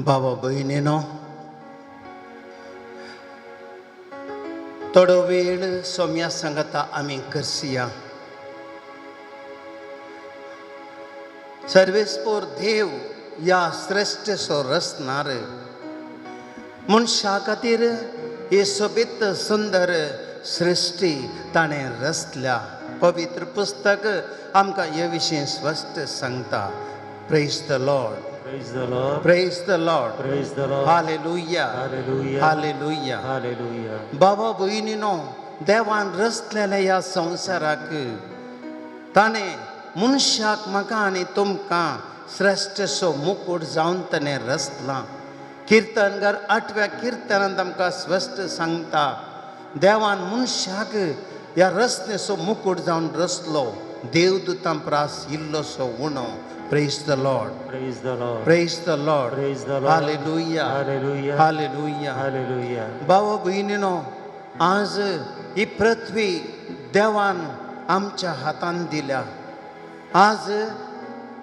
बाबा भयणीनो, थोडो वेळ सोम्या सांगता आमी करसिया. सर्वेस्पोर देव ह्या श्रेश्ठसो रचणार मनशा खातीर ही सोबीत सुंदर सृश्टी ताणें रचल्या. पवित्र पुस्तक आमकां हे विशीं स्पश्ट सांगता. Praise the Lord. Praise the Lord. Praise the Lord. Praise the Lord. Hallelujah. Hallelujah. Hallelujah. Hallelujah. बाबा भयणीनो, देवान रचलेल्या ह्या संवसाराक ताणें मनशाक म्हाका आनी तुमकां श्रेश्ठसो मुकूट जावन ताणें रचलां. किर्तनकार आठव्या किर्तनांत आमकां स्पश्ट सांगता, देवान मनशाक ह्या रचनेचो मुकूट जावन रचलो, देवदूतां प्रास इल्लोसो उणो. Praise the Lord. Praise the Lord. Praise the Lord. Praise the Lord. Hallelujah. Hallelujah. Hallelujah. Hallelujah. भावा भयणीनो, आज ही पृथ्वी देवान आमच्या हातान दिल्या. आज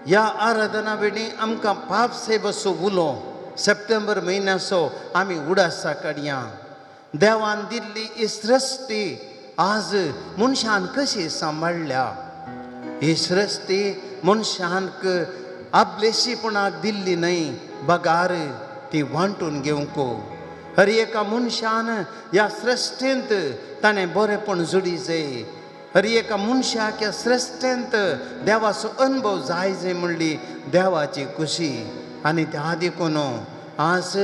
ह्या आराधना वेळी आमकां पाप सायबाचो उलो सप्टेंबर म्हयन्याचो आमी उडासा काडया. देवान दिल्ली ही सृश्टी आज मनशान कशी सांबाळ्ळ्या. ही सृश्टी मनशांक आपलेशीपणाक दिल्ली न्हय, बगार ती वांटून घेवंक. हर एका मनशान ह्या सृश्टींत ताणें बरेपण जोडी जाय. हर एका मनशाक ह्या सृश्टींत देवाचो अनुभव जाय जाय म्हणली देवाची खुशी. आनी त्या देखून आज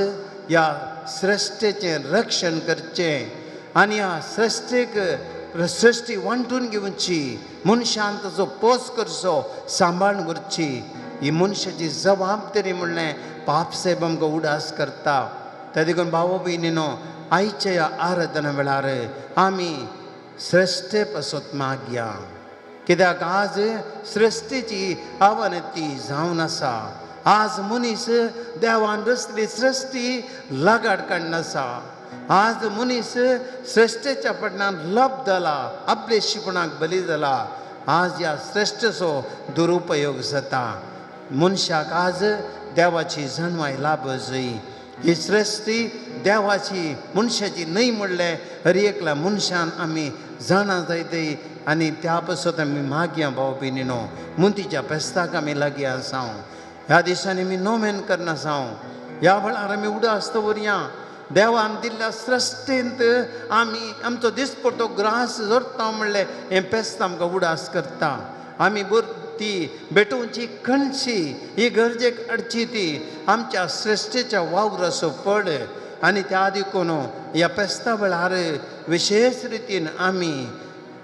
ह्या सृश्टेचें रक्षण करचें आनी ह्या सृश्टीक सृश्टी वांटून घेवची, मनशान ताचो पोस करचो, सांबाळून व्हरची, ही मनशाची जबाबदारी म्हणलें पाप सायब आमकां उडास करता. त्या देखून भाव भयणीनो, आयच्या ह्या आराधना वेळार आमी सृश्टे पासत मागया, कित्याक आज सृश्टीची अवनती जावन आसा. आज मनीस देवान रचली सृश्टी लगाड काडून आसा. आज मनीस सृश्टेच्या फाटल्यान लब जाला, आपलेशीपणाक बली जाला. आज ह्या सृश्टेचो दुरुपयोग जाता. मनशाक आज देवाची जाणवाय लाभ जाय. ही सृश्टी देवाची मनशाची न्हय म्हणलें हर एकल्या मनशान आमी जाणा जाय ती. आनी त्या पासत आमी मागया. भाव भयणीनो, मुंतीच्या फेस्ताक आमी लागीं आसा. ह्या दिसांनी आमी नोमेन करना आसा. ह्या वेळार आमी उडास दवरया. देवान दिल्ल्या सृश्टींत आमी आमचो दिसपडतो ग्रास जोडटा म्हणलें हें फेस्त आमकां उडास करता. आमी ती भेटोवची कणशी ही गरजेक अडची ती आमच्या सृश्टीच्या वावराचो फळ. आनी त्या देखून ह्या फेस्ता वेळार विशेश रितीन आमी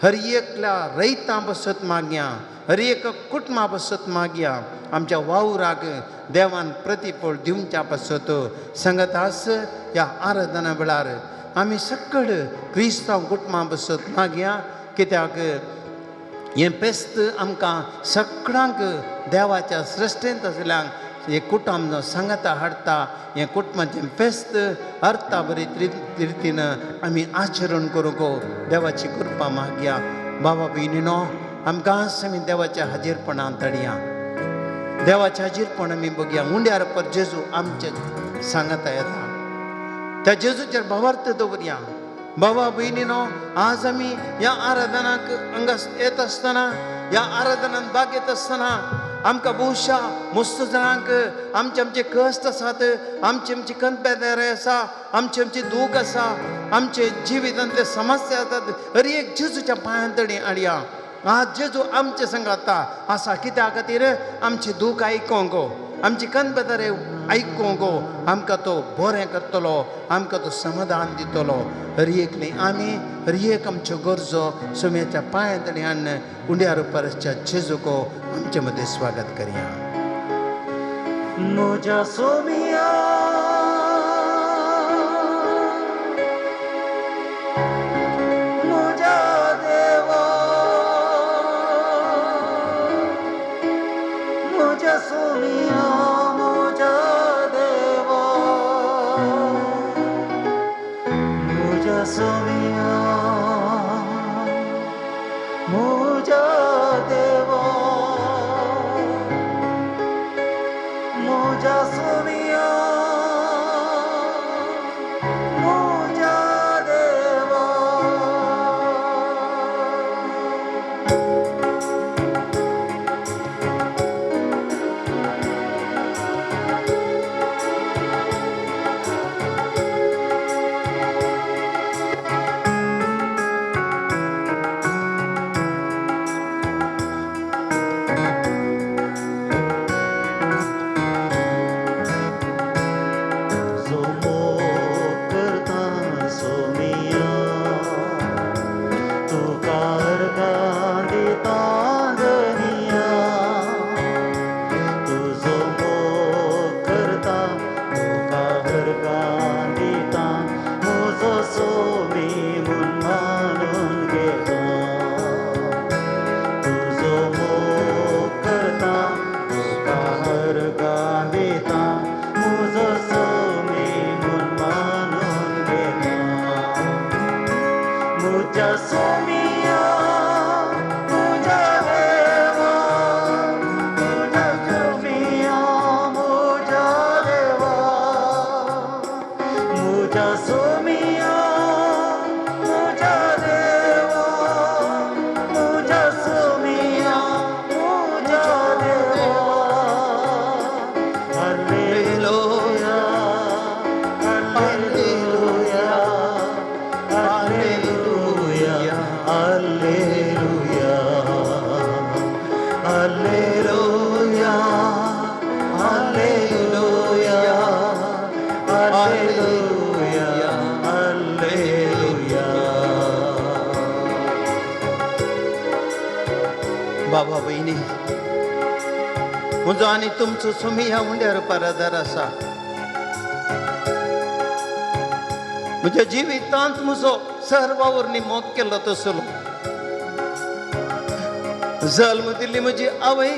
हर एकल्या रयतां पासत मागया, हर एक कुटुंबा पासत मागया. आमच्या वावराक देवान प्रतिफळ दिवच्या पासत सांगत आस. ह्या आराधना वेळार आमी सकळ क्रिस्तांव कुटुंबा पासत मागया, कित्याक हें फेस्त आमकां सगळ्यांक देवाच्या सृश्टींत आशिल्ल्यांक हें कुटुंब सांगाता हाडटा. हें कुटुंबाचें फेस्त अर्था बरी रितीन आमी आचरण करूंक देवाची कृपा मागया. बाबा भयणीनो, आमकां आमी देवाच्या हाजीरपणान तडया. देवाच्या हाजीरपण आमी बघया. उंड्यार पर जेजू आमचे सांगाता येता, त्या जेजूचेर भावार्थ दवरया. बाबा भयणीनो, आज आमी ह्या आराधनाक हांगा येत आसतना, ह्या आराधनांत भाग घेत आसतना आमकां बहुशा मस्त जाणांक आमचे आमचे कश्ट आसात, आमचे आमची कनपेदारे आसा, आमची आमची दूख आसा, आमचे जिवितांतले समस्या आसात. हर एक जेजूच्या पांयां तडी हाडया. आज जेजू आमचे सांगाता आसा, कित्या खातीर आमची दूख आयकोंक, आमची कनपेदारे आयकोंक आमकां तो बरें करतलो, आमकां तो समाधान दितलो. हर एक न्ही आमी हर एक आमच्यो गरजो सुम्याच्या पांयां तडी हाडून उंड्यार परसच्या जेजूको आमचे मदें स्वागत करया. म्हज्या सोमिया, म्हज्या देवा, म्हज्या सोमिया, म्हज्या देवा, म्हज्या सोमिया, म्हज्या देवा, म्हज्या सोमिया, म्हज्या सोमिया म्हज्या देवा म्हज्या सोमिया म्हज्या देवा म्हज्या सोमिया म्हज्या देवा म्हज्या सोमिया म्हज्या देवा hallelujah hallelujah hallelujah hallelujah hallelujah hallelujah hallelujah hallelujah. बाबा भयणी, म्हजो आनी तुमचो सुमी ह्या उंड्यार पारादार आसा. म्हज्या जिवितांत म्हजो सर्वावरणी मोग केल्लो तसलो जल्म दिल्ली म्हजी आवय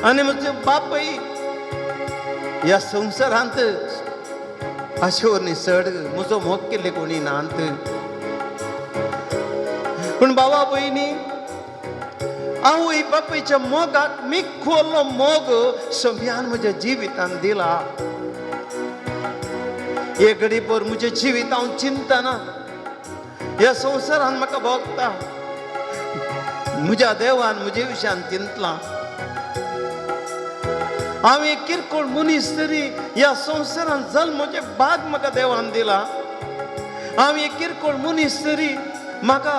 आनी म्हजो बापूय ह्या संवसारांत अशे वरणी चड म्हजो मोग केल्ले कोणी नात. पूण बाबा भयणी, आवय बापायच्या मोगाक मी खोलो मोग सगळ्यान म्हज्या जिवितान दिला. एक घडीभर म्हज्या जिवीत हांव चिंतना ह्या संवसारान म्हाका भोगता. म्हज्या देवान म्हजे विशयान चिंतलां. हांव एक किरकोळ मनीस तरी ह्या संवसारान जल्माचें भाग म्हाका देवान दिला. हांव एक किरकोळ मनीस तरी म्हाका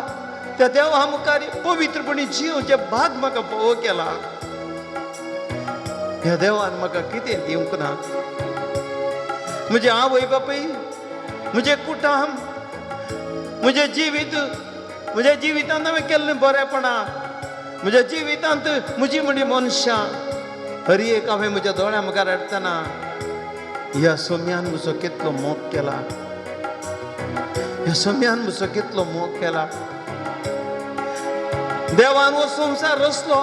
त्या देवा मुखार पवित्रपणी जिवचें भाग म्हाका फावो केला. ह्या देवान म्हाका कितें दिवंक ना? म्हजे आवय बापूय, म्हजें कुटुंब, म्हजें जिवीत, म्हज्या जिवितांत हांवें केल्लें बरेपणां, म्हज्या जिवितांत म्हजी म्हणी मनशां, हर एक हांवें म्हज्या दोळ्यां मुखार हाडटना ह्या सोम्यान म्हजो कितलो मोग केला, ह्या सोम्यान म्हजो कितलो मोग केला. देवान हो संवसार रचलो.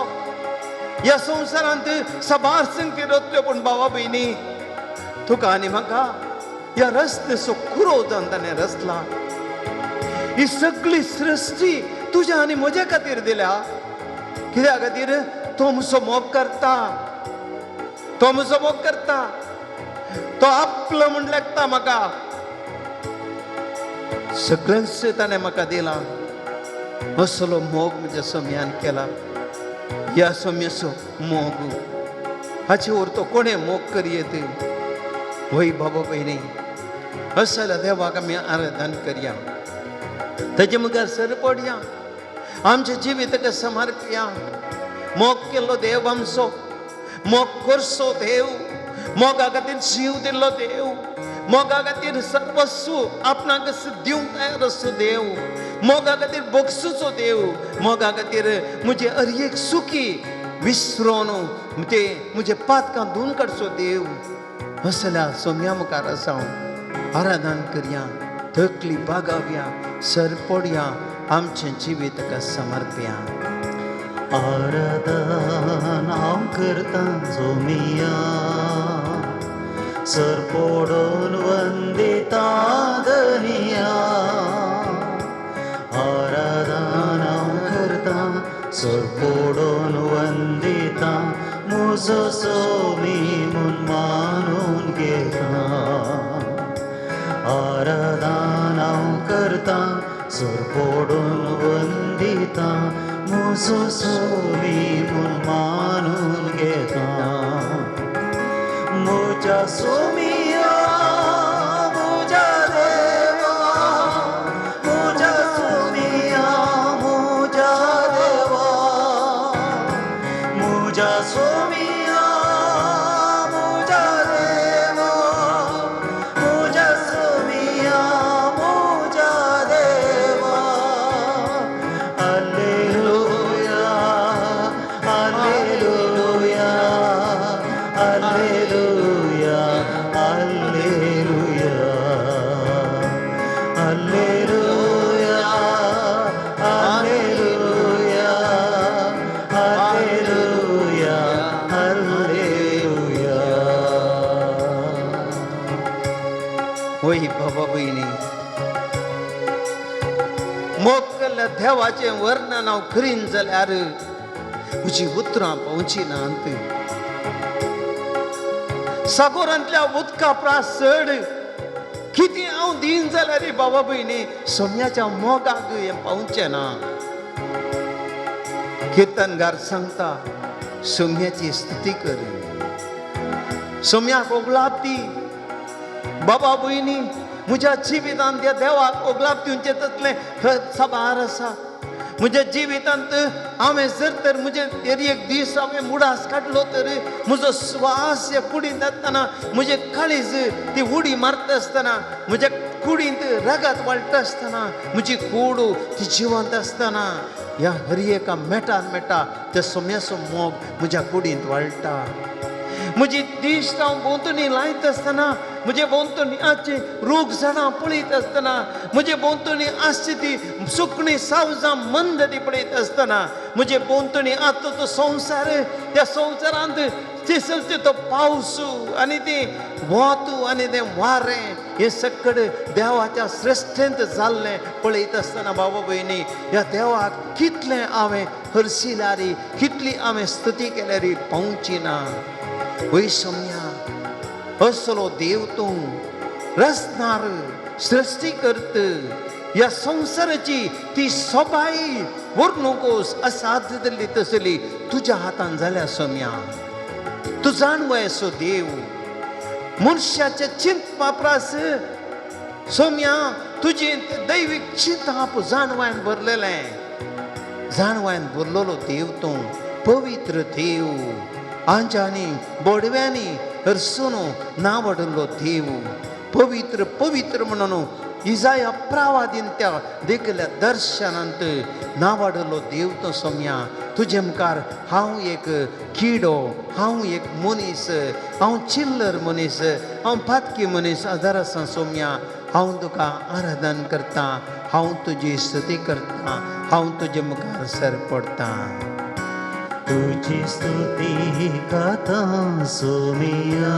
ह्या संवसारांत साबार संगती रचल्यो, पूण बाबा भयणी, तुका आनी म्हाका ह्या रस्त्याचो कुरो जावन ताणें रचला. ही सगळी सृश्टी तुज्या आनी म्हज्या खातीर दिल्या. कित्या खातीर? तो म्हजो मोग करता, तो म्हजो मोग करता, तो आपलो म्हूण लागता म्हाका. सगळेंच ताणें म्हाका दिलां. असलो मोग म्हज्या सोम्यान केला. ह्या सोम्याचो मोग हाचे वर तो कोणें मोग करयेत? वय बाबा भयणी, असल्या देवाक आमी आराधन करया, ताजे मुखार सर पडया, आमचें जिवीत ताका समर्पया. मोग केल्लो देव आमचो, मोग करचो देव, मोगा खातीर जीव दिल्लो देव, मोगा खातीर सर्वस्व आपणाक दिवंक तयार आसचो देव, मोगा खातीर बक्षुचो देव, मोगा खातीर म्हजे हर एक सुखी विसरोन ते म्हजे पातकां धुवन काडचो देव. असल्या सोम्या मुखार आसा हांव. आराधन करया, तकली बागावया, सर पडया, आमचें जिवीत ताका समर्पया. आराधन हांव करतां जोमिया सर पडोन वंदिता धनिया. आराधन हांव करतां सर पडोन वंदिता म्हजो सोमी म्हूण मानून घेता. आराधन हांव करतां सर पडोन वंदिता म्हजो सोमी म्हूण मानून घेता. म्हज्या सोमिया म्हज्या देवा म्हज्या सोमिया म्हज्या देवा म्हज्या सोमिया म्हज्या देवा म्हज्या सोमिया म्हज्या देवा. Hallelujah hallelujah hallelujah. मोग केल्ल्या देवाचें वर्णन हांव करीन जाल्यार म्हजी उतरां पावची नात. सागोरांतल्या उदका प्रास चड कितें हांव दीन जाल्यार बाबा भयणी सोम्याच्या मोगाक हें पावचें ना. किर्तनगार सांगता सोम्याची स्तुती कर, सोम्याक ओगलाप दी. बाबा भयणी म्हज्या जिवितांत त्या देवाक ओगलाप दिवचें तसलें साबार आसा. म्हज्या जिवितांत हांवें जर तर म्हजे एक दीस हांवें उडास काडलो तर म्हजो स्वास ह्या कुडींत आसतना म्हजें काळीज ती उडी मारता आसतना म्हज्या कुडींत रगत वाळटा आसतना म्हजी कूड ती जिवंत आसतना ह्या हर एका मेटान मेटा त्या सोम्याचो मोग म्हज्या कुडींत वाळटा. म्हजी दिश्ट हांव भोंवतणी लायत आसतना म्हजे भोंवतणी आसची रूख झाडां पळयत आसतना म्हजे भोंवतणी आसची ती सुकणीं सावजां मंद ती पळयत आसतना म्हजे भोंवतणी आतां तो संवसार त्या संवसारांत दिसलचे तो पावस आनी ती वत आनी तें वारें हें सगळें देवाच्या सृश्टेंत जाल्लें पळयत आसतना बाबा भयणी ह्या देवाक कितलें हांवें हरशिल्यार कितली हांवें स्तुती केल्यार पावची ना. वय सोम्या असलो देव तूं रचणार सृश्टी करत ह्या संवसाराची ती सोबाय व्हरूनकोस असाध्य जाल्ली तसली तुज्या हातान जाल्या सोम्या. तूं जाणवय असो देव मनशाचे चिंतपा प्रास सोम्या तुजी दैवीक चिंताप जाणवायन भरलेलें, जाणवायन भरलेलो देव तूं पवित्र देव आंजांनी बोडव्यांनी हरसून नांव देव पवित्र पवित्र म्हणून इजाया प्रावादीन त्या देखल्या दर्शनांत नांवाडलो देव तो सोम्या. तुजे मुखार हांव एक किडो, हांव एक मनीस, हांव चिल्लर मनीस, हांव पातकी मनीस आदार आसा सोम्या. हांव तुका आराधन करतां, हांव तुजी स्तुती करतां, हांव तुजे मुखार सर पडटां. तुजी स्तुती गाता सोमिया,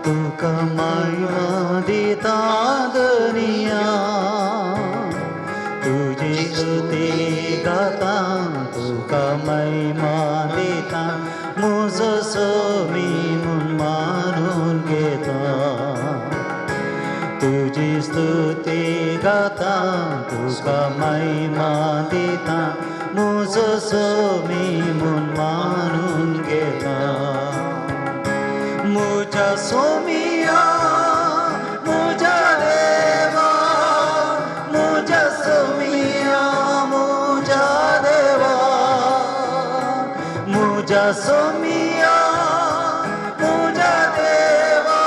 तुका महिमा दिता दनिया. तुजी स्तुती गाता तुका महिमा दिता म्हजो सोमी म्हूण मानून घेता. तुजी स्तुती गाता तुका महिमा दिता म्हजो सोमी म्हूण मानून घेता. म्हज्या सोमिया म्हज्या देवा, म्हज्या सोमिया म्हज्या देवा, म्हज्या सोमिया म्हज्या देवा,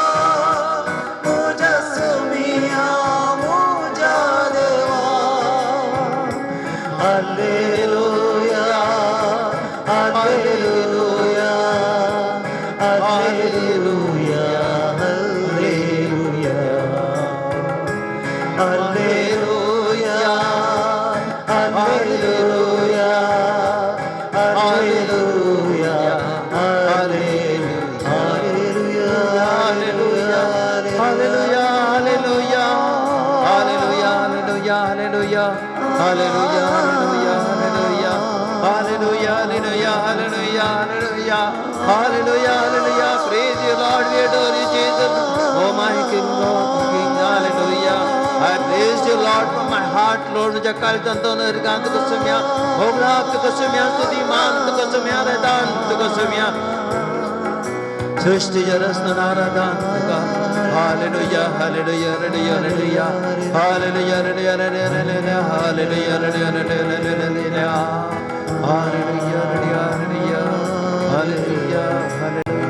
म्हज्या सोमिया म्हज्या देवा. Alleluia, alleluia, alleluia, alleluia, alleluia, alleluia, alleluia, alleluia, Hallelujah, hallelujah, hallelujah, hallelujah, hallelujah, hallelujah, hallelujah, hallelujah, hallelujah, hallelujah, hallelujah, hallelujah, hallelujah. Praise you, Lord. We adore you, Jesus. Oh, my King, Lord, King, hallelujah. I praise you, Lord, from my heart, Lord. म्हज्या काळजांतून अर्गांत कसम्या, होगळात कसम्या, स्तुती मान कसम्या, रेदांत कसम्या. सृष्टीच्या रचना आराधन तुका. Hallelujah, hallelujah, hallelujah, hallelujah, hallelujah, hallelujah, hallelujah, hallelujah, hallelujah, hallelujah, hallelujah, hallelujah, hallelujah, hallelujah.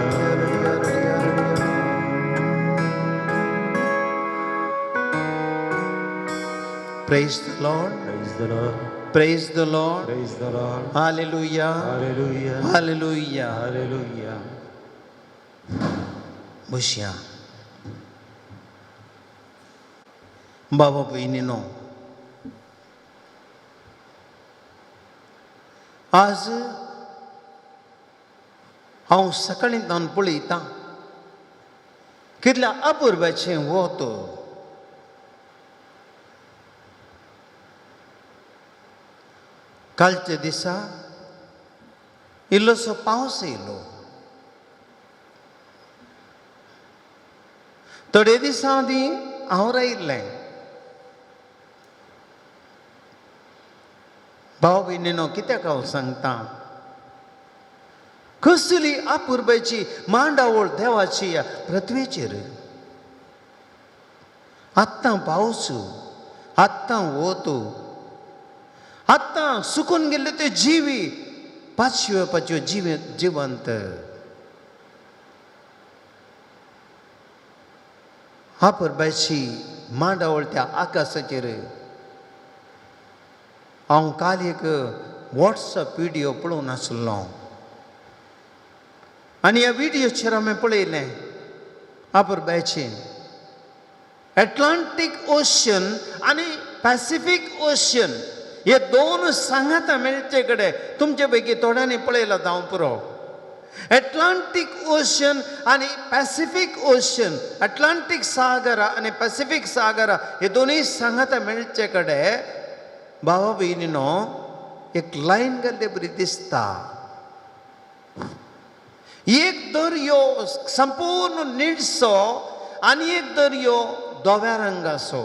Praise the Lord. Praise the Lord. Praise the Lord. Praise the Lord. Hallelujah. Hallelujah. Hallelujah. Hallelujah. बसया. बाबा भयणीनो, आज हांव सकाळीं तावन पळयतां कितल्या अपुरबायेचें वत. कालच्या दिसा इल्लोसो पावस येयलो. थोडे दिसां आदीं हांव रायिल्लें. भाव भयणीनो, कित्याक हांव सांगता, कसली अपुरबायची मांडावळ देवाची ह्या पृथ्वेचेर. आत्तां पावस, आत्तां वत, आत्तां सुकून गेल्ले ते जिवी पाचव्यो पाचव्यो जिवे जिवंत. अपुरबायची मांडावळ त्या आकाशाचेर. हांव काल एक वॉट्सएप व्हिडियो पळोवन आसलो आनी ह्या व्हिडियोचेर हांवें पळयलें अपुरबायचें एटलांटीक ओशन आनी पॅसिफीक ओशन हे दोन सांगाता मेळचे कडेन. तुमचे पैकी थोड्यांनी पळयला जावं पुरो. एटलांटीक ओशन आनी पॅसिफीक ओशन, अटलांटीक सागर आनी पॅसिफीक सागर हे दोनूय सांगाता मेळचे कडेन भावा भयणीनो एक लायन घाल्ले बरी दिसता. एक दर्यो संपूर्ण निळसो आनी एक दर्यो धव्या रंगाचो.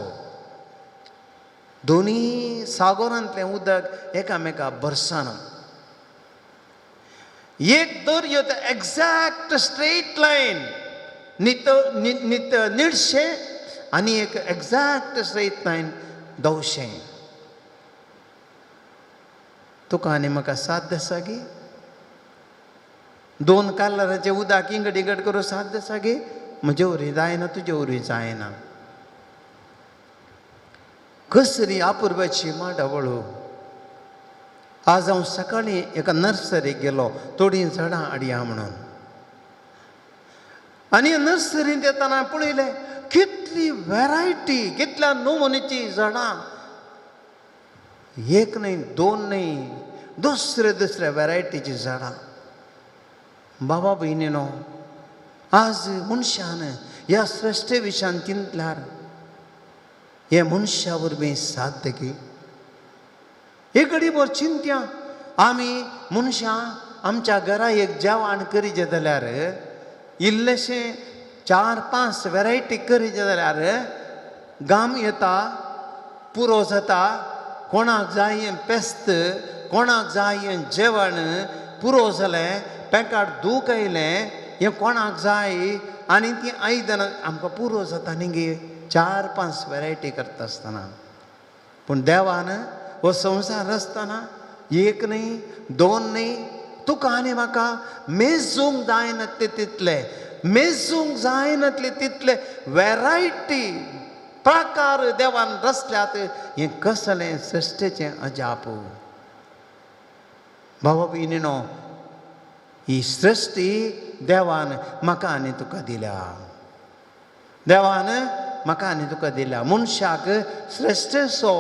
दोनी सागरांतलें उदक एकामेका भरसना. एक दर्यो ते एग्जॅक्ट स्ट्रेट लायन नित नित निळशें आनी एक एग्जॅक्ट स्ट्रेट लायन धवशें. तुका आनी म्हाका साध्य आसा गे? दोन कलराचें उदक इंगड इंगड करूं साध्य आसा गे? म्हजे वरवीं जायना, तुजे वरवीं जायना. कसली अपुरबायची मांडावळ. आज हांव सकाळीं एका नर्सरीक गेलो थोडीं झाडां हाडया म्हणून, आनी नर्सरींत येतना पळयलें कितली वेरायटी, कितल्या नमुनेची झाडां. एक न्हय, दोन न्हय, दुसरे दुसरे वेरायटीची झाडां. बाबा भयणीनो, आज मनशान ह्या सृश्टे विशयान चिंतल्यार हे मनशा वरवीं साध्य की एक घडीभर चिंत्या. आमी मनशां आमच्या घरा एक जेवण करीचें जाल्यार इल्लेशें 4-5 वेरायटी करीचें जाल्यार गाम येता, पुरो जाता. कोणाक जाय हें पेस्त, कोणाक जाय हें जेवण, पुरो जालें, पेकाट दूख आयलें, हें कोणाक जाय आनी तीं आयदनां आमकां पुरो जाता न्ही गे 4-5 वेरायटी करता आसतना. पूण देवान हो संवसार आसतना एक न्हय, दोन न्हय, तुका आनी म्हाका मेजूंक जायनातले तितले, मेजूंक जायनातले तितले वेरायटी प्रकार देवान रचल्यात. हें कसलें सृश्टेचें अजाप. भावा भयणीनो, ही सृश्टी देवान म्हाका आनी तुका दिल्या, देवान म्हाका आनी तुका दिल्या. मनशाक श्रेश्ठसो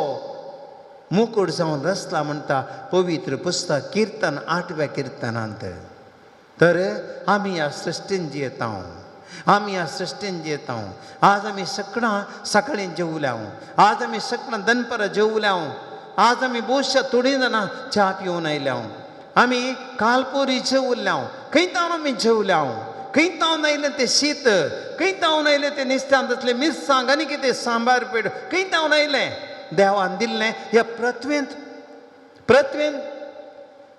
मुकूट जावन रचला म्हणटा पवित्र पुस्तक किर्तन 8व्या किर्तनांत. तर आमी ह्या सृश्टीन जियेता, आमी ह्या सृश्टीन जियेता. आज आमी सगळां सकाळीं जेवल्या, आज आमी सगळां दनपरां जेवल्या, आज आमी बोशा थोडीं जाणां च्या पिवन आयल्या, आमी कालपुरी जेवल्या. खंय तावन आमी जेवल्या? खंय तावन आयलें तें शीत, खंय तावन आयलें तें निस्त्यान तसलें मिरसांग आनी कितें सांबार पेड, खंय तावन आयलें? देवान दिल्लें ह्या पृथ्वेंत, पृथ्वेंत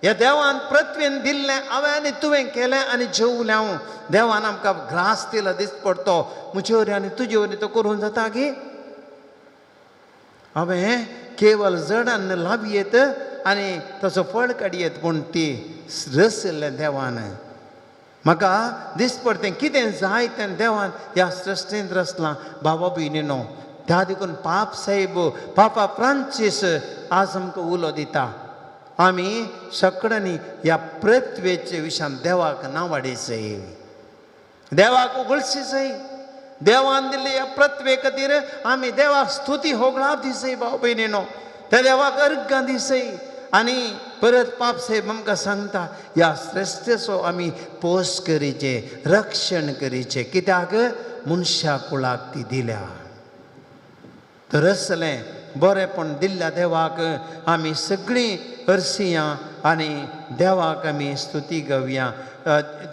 ह्या देवान पृथ्वेन दिल्लें हांवें आनी तुवें केलें आनी जेवलें हांव. देवान आमकां ग्रास दिला दीस पडतो म्हजे वरी आनी तुजे वरी तो करूंक जाता गे? हांवें केवल जडान लावयेत आनी ताचो फळ काडयेत, पूण ती रसिल्लें देवान. म्हाका दीस पडतें कितें जाय तें देवान ह्या सृश्टींत रचलां. बाबा भयणीनो, त्या देखून पाप साहेब पापा फ्रांसीस आज आमकां उलो दिता, आमी सगळ्यांनी ह्या पृथ्वेचे विशयान देवाक नांवाडीचय, देवाक उगळशीचय. देवान दिल्ले ह्या पृथ्वे खातीर आमी देवाक स्तुती होगळाप दिसय. भाव भयणीनो, त्या देवाक अर्गां दिसय. आनी परत पाप साहेब आमकां सांगता ह्या श्रेश्ठचो आमी पोस करीचे, रक्षण करीचें, कित्याक मनशा कुळाक ती दिल्या. तर रसलें बरेंपण दिल्ल्या देवाक आमी सगळीं हरसिया आनी देवाक आमी स्तुती गावया.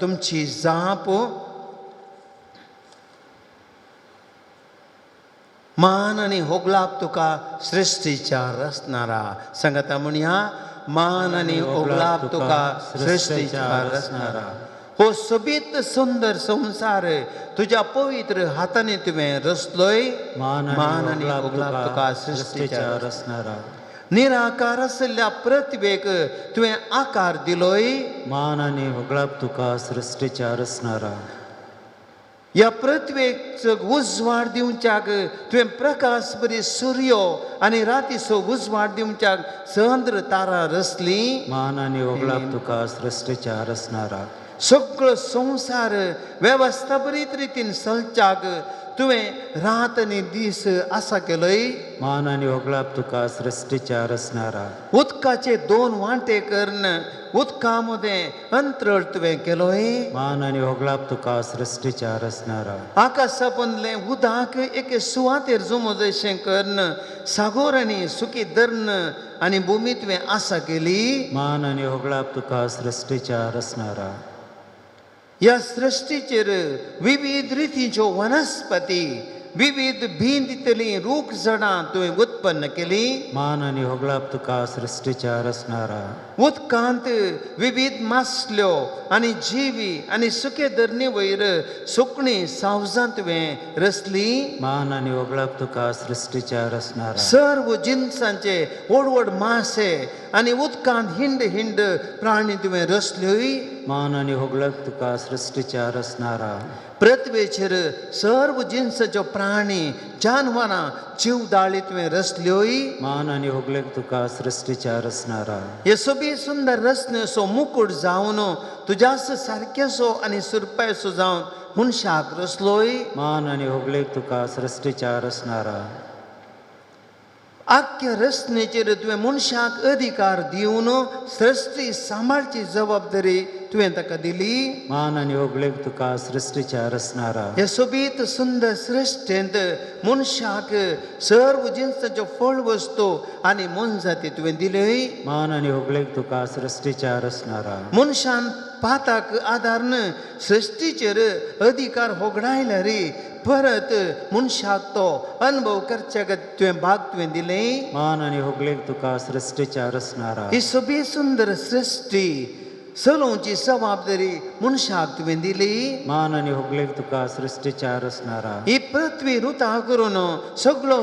तुमची जाप मान आनी होगलाप तुका सृश्टीच्या रचणारा. सांगता म्हणया, मान आनी होगलाप तुका सृश्टीच्या रचणारा. हो सोबीत सुंदर संवसार तुज्या पवित्र हातांनी तुवें रचलोय. मान मान आनी आनी होगलाप होगलाप तुका तुका सृश्टीच्या सृश्टीच्या रचणारा. निराकार आशिल्ल्या पृथ्वेक तुवें आकार दिलोय. मान आनी होगलाप तुका सृश्टीच्या रचणारा. ह्या पृथ्वेक उजवाड दिवच्याक तुवें प्रकाश बरी सुर्यो आनी रातीचो उजवाड दिवच्याक चंद्र तारा रचली. मान आनी होगलाप तुका सृश्टीच्या रचणारा. सगळो संवसार वेवस्था बरीत रितीन चलच्याक तुवें रात आनी दीस आसा केलोय. मान आनी होगलाप तुका सृश्टीच्या रचणारा. उदकाचे दोन वांटे करून उदका मदें अंतरळ तुवें केलोय. मान आनी होगलाप तुका सृश्टीच्या रचणारा. आकाशा पोंदलें उदक एके सुवातेर जुमो जशें करून सागोर आनी सुकी दर्न आनी भुमी तुवें आसा केली. मान आनी होगलाप तुका सृश्टीच्या रचणारा. ह्या सृश्टीचेर विविध रितीच्यो वनस्पती विविध बीं दितलीं रूख झाडां तुवें उत्पन्न केली. मान आनी होगलाप तुका सृश्टीच्या रचणारा. उदकांत विविध मासल्यो आनी जिवी आनी सुके धरणी वयर सुकणीं सावजां तुवें रचलीं. मान आनी होगलाप तुका सृश्टीच्या रचणारा. सर्व जिनसांचे व्हड व्हड मासे आनी उदकांत हिंड हिंड प्राणी तुवें रचल्योय. मान आनी होगलाप तुका सृश्टीच्या रचणारा. पृथ्वेचेर सर्व जिनसाच्यो प्राणी जानवरां जीवदाळी तुवें रचल्योय. मान आनी होगलेक तुका सृश्टीच्या रचणारा. हे सोबीत सुंदर रचनेचो मुकूट जावन तुज्याच सारकेसो आनी सुरपायसो जावन मनशाक रचलोय. मान आनी होगलेक तुका सृश्टीच्या रचणारा. आख्या रचनेचेर तुवें मनशाक अधिकार दिवन सृश्टी सांबाळची जबाबदारी तुवें ताका दिली. मान आनी होगलेक तुका सृश्टीच्या रचणारा. हे सोबीत सुंदर सृश्टेंत मनशाक सर्व जिनसाच्यो फळ वस्तू आनी मोनजाती तुवें दिल्योय. मान आनी होगलेक तुका सृश्टीच्या रचणारा. मनशान पाताक आदारून सृश्टीचेर अधिकार होगडायला रे परत मनशाक तो अनुभव करच्या तुवें भाग तुवें दिलें. मान आनी होगलेक तुका सृश्टीच्या रचणारा. ही सोबीत सुंदर सृश्टी चलोवची जबाबदारी मनशाक तुवें दिली. मान आनी होगलेक तुका सृश्टीच्या रचणारा. ही पृथ्वी रुता करून सगळो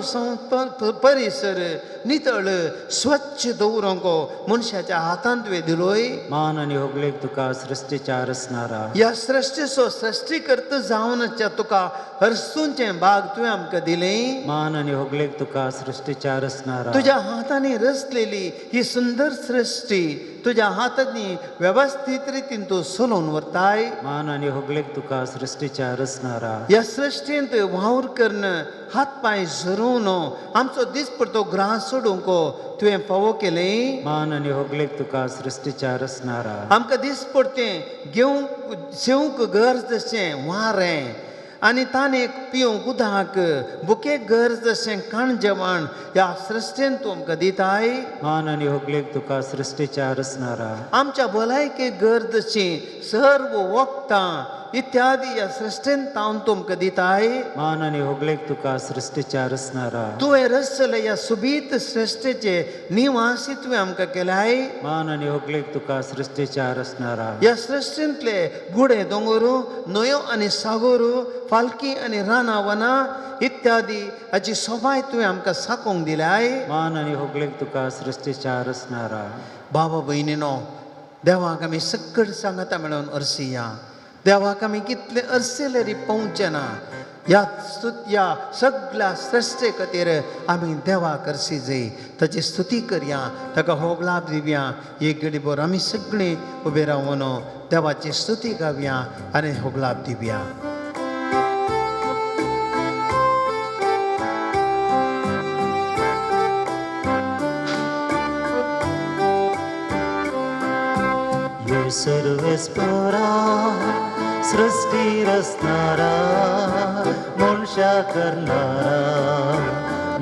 परिसर नितळ स्वच्छ दवरूंक मनशाच्या हातांत तुवें दिलोय. मान आनी होगलेक तुका सृश्टीच्या रचणारा. ह्या सृश्टीचो सृश्टीकर्त जावनच्या तुका हरसूंचें भाग तुवें आमकां दिलें. मान आनी होगलेक तुका सृश्टीच्या रचणारा. तुज्या हातांनी रचलेली ही सुंदर सृश्टी तुज्या हातांनी वेवस्थीत रितीन तूं चलोवन व्हरताय. मान आनी होगलेक तुका सृश्टीच्या रचणारा. ह्या सृश्टींत वावर करून हात पांय झरोवन आमचो दिसपडतो ग्रास सोडूंक तुवें फावो केलें. मान आनी होगलेक तुका सृश्टीच्या रचणारा. आमकां दिसपडतें घेवंक जेवंक गरज तशें वारें आनी ताणें पिवंक उदक भुकेक गरज तशें खाण जेवण ह्या सृश्टींत तूं आमकां दिताय. मान आनी होगलेक तुका सृश्टीच्या रचणारा. आमच्या भलायकेक गरज तशी सर्व वखदां इत्यादी ह्या सृश्टींत तावन तूं आमकां दिताय. मान आनी होगलेक तुका सृश्टीच्या रचणारा. तुवें रचले ह्या सुबीत सृश्टीचे निवासी तुवें आमकां केल्याय. मान आनी होगलेक तुका सृश्टीच्या रचणारा. ह्या सृश्टींतले गुडे दोंगर न्हंयो आनी सागोर फालकी आनी रानां वनां इत्यादी हाची सोबाय तुवें आमकां साकोंक दिल्याय. मान आनी होगलेक तुका सृश्टीच्या रचणारा. बाबा भयणीनो, देवाक आमी सकट सांगता म्हणून अरसिया. देवाक आमी कितले अरसेले री पावचे ना. ह्या स्तुत ह्या सगळ्या सृश्टे खातीर आमी देवाक अरसी जाय, ताची स्तुती करया, ताका होगलाप दिवया. एक घडी भर आमी सगळीं उबे रावन देवाची स्तुती गावया आनी होगलाप दिवया. ये सर्वेस्परा सृष्टी रचणारा मनशा करणारा.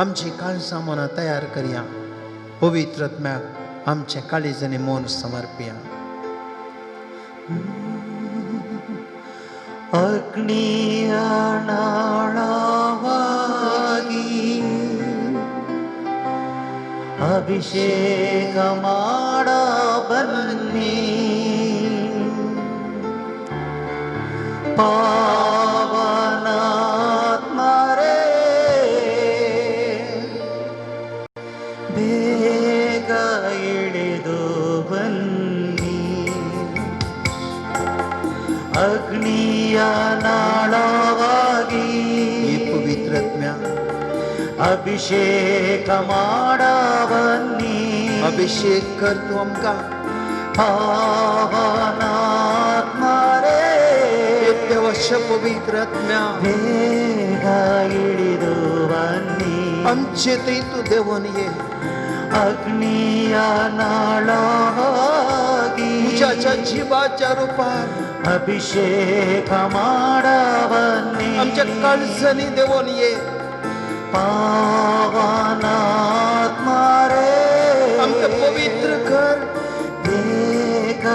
आमची काळजां मनां तयार करया. पवित्र आत्म्याक आमचें काळीज आनी मन समर्पया. ಅಗ್ನಿಯ ನಾಳವಾಗಿ ಅಭಿಷೇಕ ಮಾಡ ಬನ್ನಿ, ಪಾವನಾತ್ಮರೇ ಬೇಗ ಇಳಿದು ಬನ್ನಿ, ಅಗ್ನಿಯ ನಾಳವಾಗಿ हे पवित्र आत्म्या ಅಭಿಷೇಕ ಮಾಡ ಬನ್ನಿ, अभिषेक कर तूं आमकां. ಪಾವನಾತ್ಮರೇ हे देवाच्या पवित्र आत्म्या ಬೇಗ ಇಳಿದು ಬನ್ನಿ, आमचे थंय तूं देवून ये. ಅಗ್ನಿಯ ನಾಳವಾಗಿ तुज्याच्या जिवाच्या रुपार ಅಭಿಷೇಕ ಮಾಡ ಬನ್ನಿ, आमच्या काळजांनी देवून ये. ಪಾವನಾತ್ಮರೇ आमकां पवित्र कर. ಬೇಗ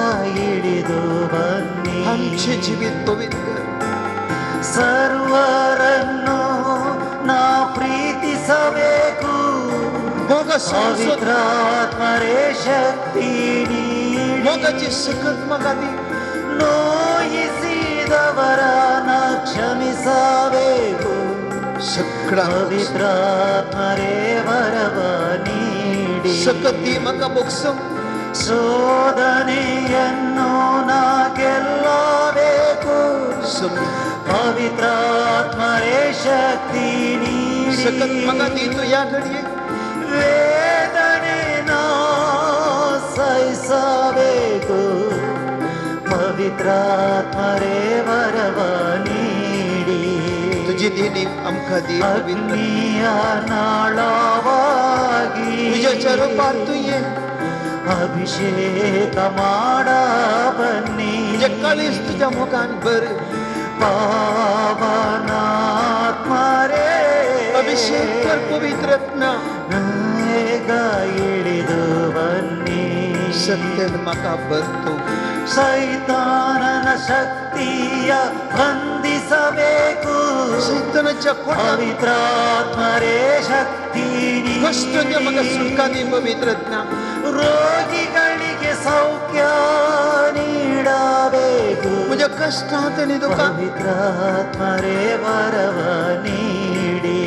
ಇಳಿದು ಬನ್ನಿ, आमचें जिवीत पवित्र कर. ಸರ್ವರನ್ನು ನಾ ಪ್ರೀತಿಸಬೇಕು, मोगा संसद ಪವಿತ್ರಾತ್ಮರೇ ಶಕ್ತಿ ನೀಡಿ, मोगाची सकत म्हाका दी. ನೋಯಿಸಿದವರ ನಾ ಕ್ಷಮಿಸಬೇಕು, सगळा ಪವಿತ್ರಾತ್ಮರೇ ವರವ ನೀಡಿ, सकत दी म्हाका बोगसो. ಶೋಧನೆಯನ್ನು ನಾ ಗೆಲ್ಲಬೇಕು, ಪವಿತ್ರಾತ್ಮರೇ ಶಕ್ತಿ सकत म्हाका ನೀಡಿ, दी तूं ह्या घडये. ವೇದನೆ ನಾ ಸಹಿಸಬೇಕು, ಪವಿತ್ರಾತ್ಮರೇ ವರವ ನೀಡಿ, तुजी देणी आमकां दी पवित्र. ಅಗ್ನಿಯ ನಾಳವಾಗಿ तुज्याच्या रुपार तूं ये. ಅಭಿಷೇಕ ಮಾಡ ಬನ್ನಿ, तुजें काळीज तुज्या मोगान भर. ಪಾವನಾತ್ಮರೇ अभिषेक कर पवित्र आत्म्या. ಬೇಗ ಇಳಿದು ಬನ್ನಿ, सत्यान म्हाका भर तूं. ಸೈತಾನನ ಶಕ್ತಿಯ ಬಂಧಿಸಬೇಕು, सैतानाच्या कोटात ಪವಿತ್ರಾತ್ಮರೇ ಶಕ್ತಿ कश्ट दी म्हाका सुटका दी पवित्र आत्म्या. ರೋಗಿಗಳಿಗೆ ಸೌಖ್ಯ ನೀಡಬೇಕು, म्हज्या कश्टांत आनी दुखांत ಪವಿತ್ರಾತ್ಮರೇ ವರವ ನೀಡಿ,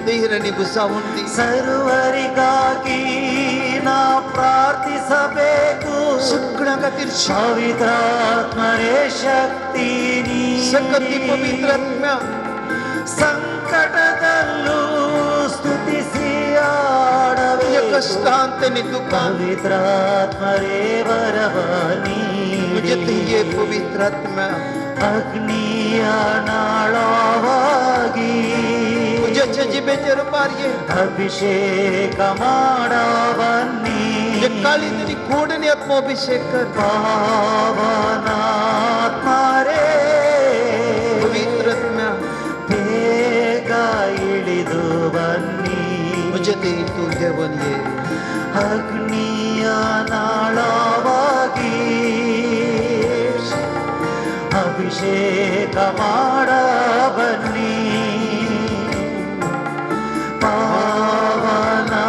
धैर्य आनी बुसावून दी. ಸರ್ವರಿಗಾಗಿ ನಾ ಪ್ರಾರ್ಥಿಸಬೇಕು, सगळ्यां खातीर ಪವಿತ್ರಾತ್ಮರೇ ಶಕ್ತಿ सकत दी ನೀಡಿ, पवित्र आत्म्या. ಸಂಕಟದಲ್ಲೂ ಸ್ತುತಿಸಿ तुज्या ಆಡಬೇಕು, कश्टांत आनी दुखांत ಪವಿತ್ರಾತ್ಮರೇ ವರವ तुजे ನೀಡಿ, थंय ये पवित्र आत्म्या. ಅಗ್ನಿಯ ನಾಳವಾಗಿ तुज्याच्या जिबेच्या रुपार ये. ಅಭಿಷೇಕ ಮಾಡ ಬನ್ನಿ, तुजें काळीज आनी कोड आनी आत्मो अभिषेक कर. ಪಾವನಾತ್ಮರೇ पवित्र आत्म्या ಬೇಗ ಇಳಿದು ಬನ್ನಿ, म्हजे थंय तूं देवन ये. ಅಗ್ನಿಯ ನಾಳವಾಗಿ ಅಭಿಷೇಕ ಮಾಡ ಬನ್ನಿ,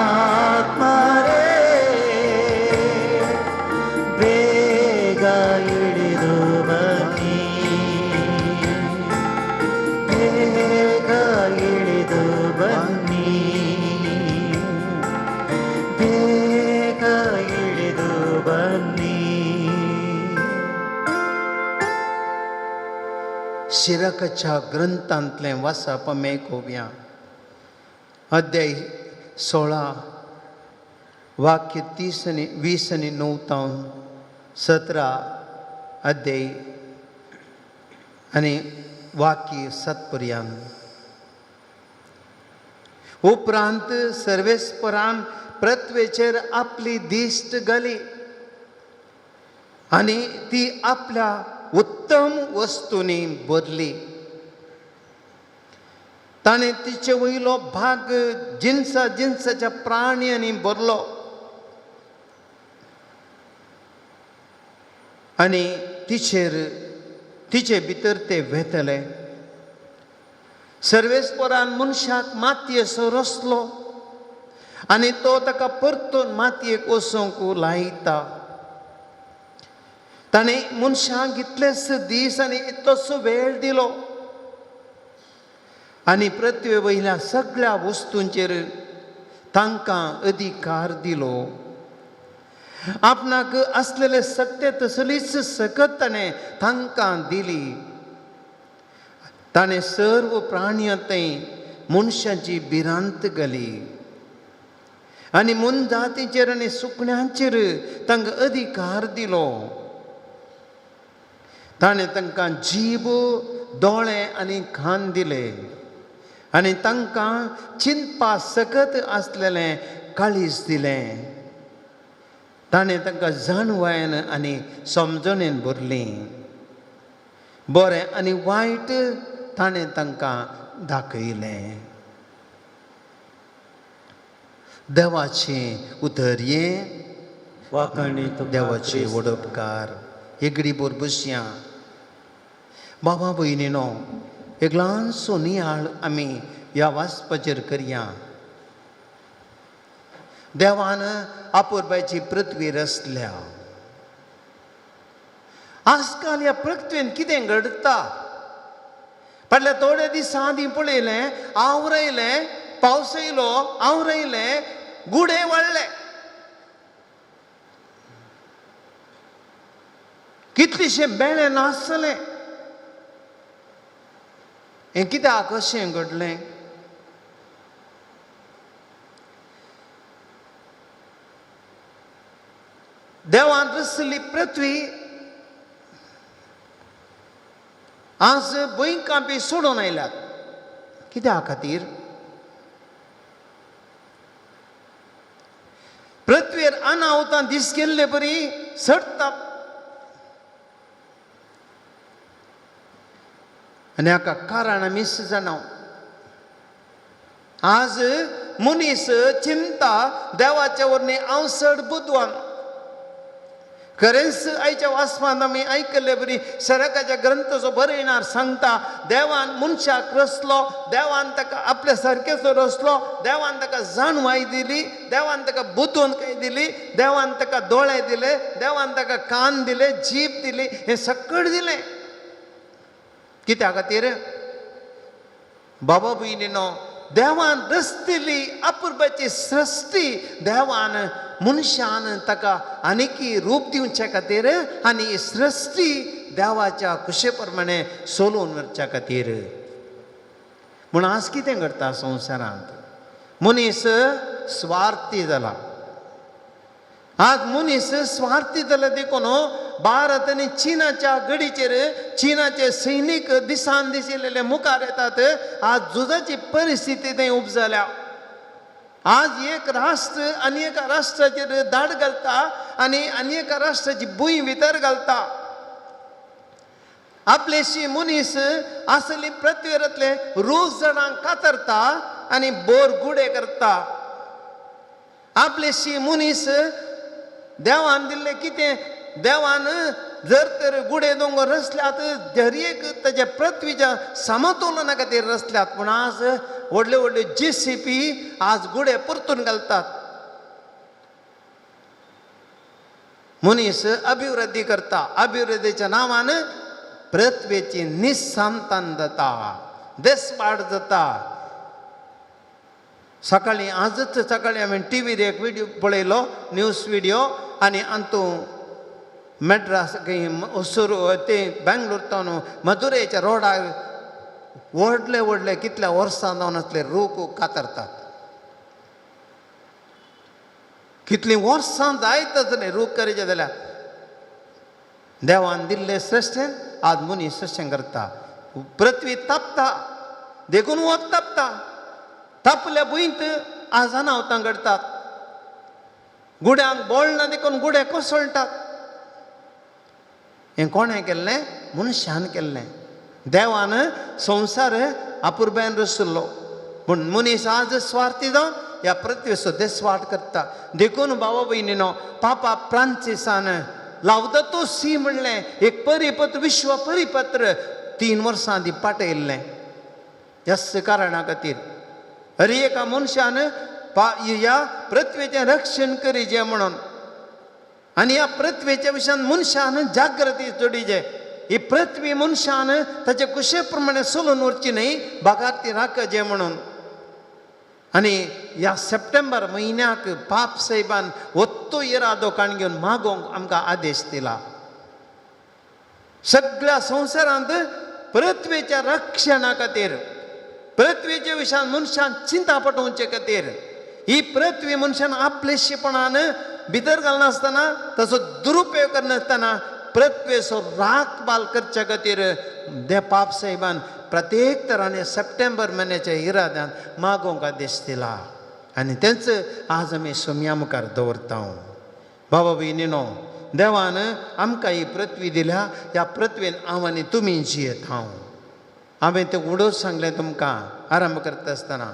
ಪಾವನಾತ್ಮರೇ ಬೇಗ ಇಳಿದು ಬನ್ನಿ, ಬೇಗ ಇಳಿದು ಬನ್ನಿ, ಬೇಗ ಇಳಿದು ಬನ್ನಿ. शिराकाच्या ग्रंथांतलें वाचप आमी आयकुया. अध्याय 16 वाक्य 30 आनी 20 आनी 9 तावन 17 अध्याय आनी वाक्य 7 पर्यंत. उपरांत सर्वेस्परान पृथ्वेचेर आपली दिश्ट घाली आनी ती आपल्या उत्तम वस्तूंनी भरली. ताणें तिचे वयलो भाग जिनसा जिनसाच्या प्राण्यांनी भरलो आनी तिचेर तिचे भितर ते वेतले. सर्वेस्परान मनशाक मातयेचो रचलो आनी तो ताका परतून मातयेक वचूंक लायता. ताणें मनशाक इतलेच दीस आनी इतलोसो वेळ दिलो आनी पृथ्वे वयल्या सगळ्या वस्तूंचेर तांकां अधिकार दिलो. आपणाक आसलेले सत्य तसलीच सकत ताणें तांकां दिली. ताणें सर्व प्राणयांतय मनशाची भिरांत घाली आनी मोनजातीचेर आनी सुकण्यांचेर तांकां अधिकार दिलो. ताणें तांकां जीब, दोळे आनी कान दिले आनी तांकां चिंतपा सकत आसलेलें काळीज दिलें. ताणें तांकां जाणवायेन आनी समजणेन भरलीं. बरें आनी वायट ताणें तांकां दाखयलें. देवाचें उतर हें. वाखाणी तुका देवाचे क्रिस्त. वडपकार एगडी बोर बसया. बाबा भयणीनो, एक ल्हानसो नियाळ आमी ह्या वाचपाचेर करया. देवान आपुरबायची पृथ्वी रचल्या. आजकाल ह्या पृथ्वीन कितें घडटा? फाटल्या थोड्या दिसां आदीं पळयलें, आवरयलें, पावस येयलो, आवरयलें, गुडे वाडले. कितलेशे बेळे नासलें. हें कित्याक अशें घडलें? देवान रचली पृथ्वी आज भुंयकांपी सोडून आयल्यात. कित्या खातीर? पृथ्वीर अनावतां दीस गेल्ले बरी सडटा आनी हाका कारण आमी जाणा. आज मनीस चिंता देवाच्या वरनी हांव चड बुदवान. खरेंच आयच्या वाचपांत आमी आयकल्ले बरी सरकाच्या ग्रंथाचो बरयणार सांगता, देवान मनशाक रचलो, देवान ताका आपल्या सारकेचो रचलो, देवान ताका जाणवाय दिली, देवान ताका बुदवंतकाय दिली, देवान ताका दोळे दिले, देवान ताका कान दिले, जीब दिली, हें सगळें दिलें. कित्या खातीर? बाबा भयणीनो, देवान रचतली अपुरबाची सृश्टी देवान मनशान ताका आनीकी रूप दिवचे खातीर आनी ही सृश्टी देवाच्या खुशे प्रमाणे सोलोवन व्हरच्या खातीर. म्हूण आज कितें घडटा संवसारांत? मनीस स्वार्थी जाला. आज मनीस स्वार्थी जाला देखून भारत आनी चिनाच्या गडीचेर चिनाचे सैनीक दिसान दीस येयलेले मुखार येतात. आज झुजाची परिस्थिती थंय उब जाल्या. आज एक राष्ट्र आनी एका राष्ट्राचेर धाड घालता आनी आनी एका राष्ट्राची भूंय भितर घालता. आपलेशी मनीस आसली पृथ्वीरांतले रोज जाणांक कातरता आनी बोर गुडे करता. आपलेशी मनीस देवान दिल्लें कितें? देवान जर तर गुडे दोंगर रचल्यात दर एक ताच्या पृथ्वीच्या समतोलना खातीर रचल्यात. पूण आज व्हडले व्हडले जेसीपी आज गुडे परतून घालतात. मनीस अभिवृद्धी करता. अभिवृद्धीच्या नांवान पृथ्वेची निसंतान जाता, देसपाड जाता. सकाळीं आजच सकाळीं हांवें टिवीर एक व्हिडियो पळयलो, न्यूज व्हिडियो, आनी अंतू मॅड्रास खंय ओसूर ते बेंगलोर तावन मदुरेच्या रोडार व्हडले व्हडले कितल्या वर्सां जावन आसले रूख कातरतात. कितलीं वर्सां जायत आसले रूख करीचे जाल्यार देवान दिल्ले सृश्टेन आज मनीस सृश्टें करता. पृथ्वी तापता देखून वत तापता. तापल्या भुंयत आज अनावतां घडटात. गुड्यांक बोळ ना देखून गुडे कोसळटात. हें कोणें केल्लें? मनशान केल्लें. देवान संवसार अपुरबायेन रचलो. पूण मनीस आज स्वार्थी जावन ह्या पृथ्वीचो देसवाट करता. देखून भावा भयणीनो, पापा फ्रांसिसान लावदतो सी म्हणलें एक परिपत्र, विश्व परिपत्र 3 वर्सां आदीं पाठयल्लें. ह्याच कारणा खातीर हर एका मनशान ह्या पृथ्वीचें रक्षण करीचें म्हणून, आनी ह्या पृथ्वीच्या विशयान मनशान जागृती जोडीचे. ही पृथ्वी मनशान ताचे कुशे प्रमाणे चलून उरची न्हय, बागार ती राखचें म्हणून. आनी ह्या सप्टेंबर म्हयन्याक पाप साहेबान वत्तो इरादो काण घेवन मागोवंक आमकां आदेश दिला. सगळ्या संवसारांत पृथ्वीच्या रक्षणा खातीर, पृथ्वीच्या विशयान मनशान चिंता पटोवचे खातीर, ही पृथ्वी मनशान आपलेशीपणान भितर घालनासतना, ताचो दुरुपयोग करनासतना पृथ्वेचो राखबाल करच्या खातीर दे पाप साहेबान प्रत्येक तरांनी सप्टेंबर म्हयन्याच्या इराद्यान मागोवंक आदेश दिला. आनी तेंच आज आमी सोम्या मुखार दवरता. बाबा भयणीनो, देवान आमकां ही पृथ्वी दिल्या, ह्या पृथ्वेन हांव आनी तुमी जियेत. हांव हांवें तें उडोच सांगलें तुमकां आरंभ करता आसतना.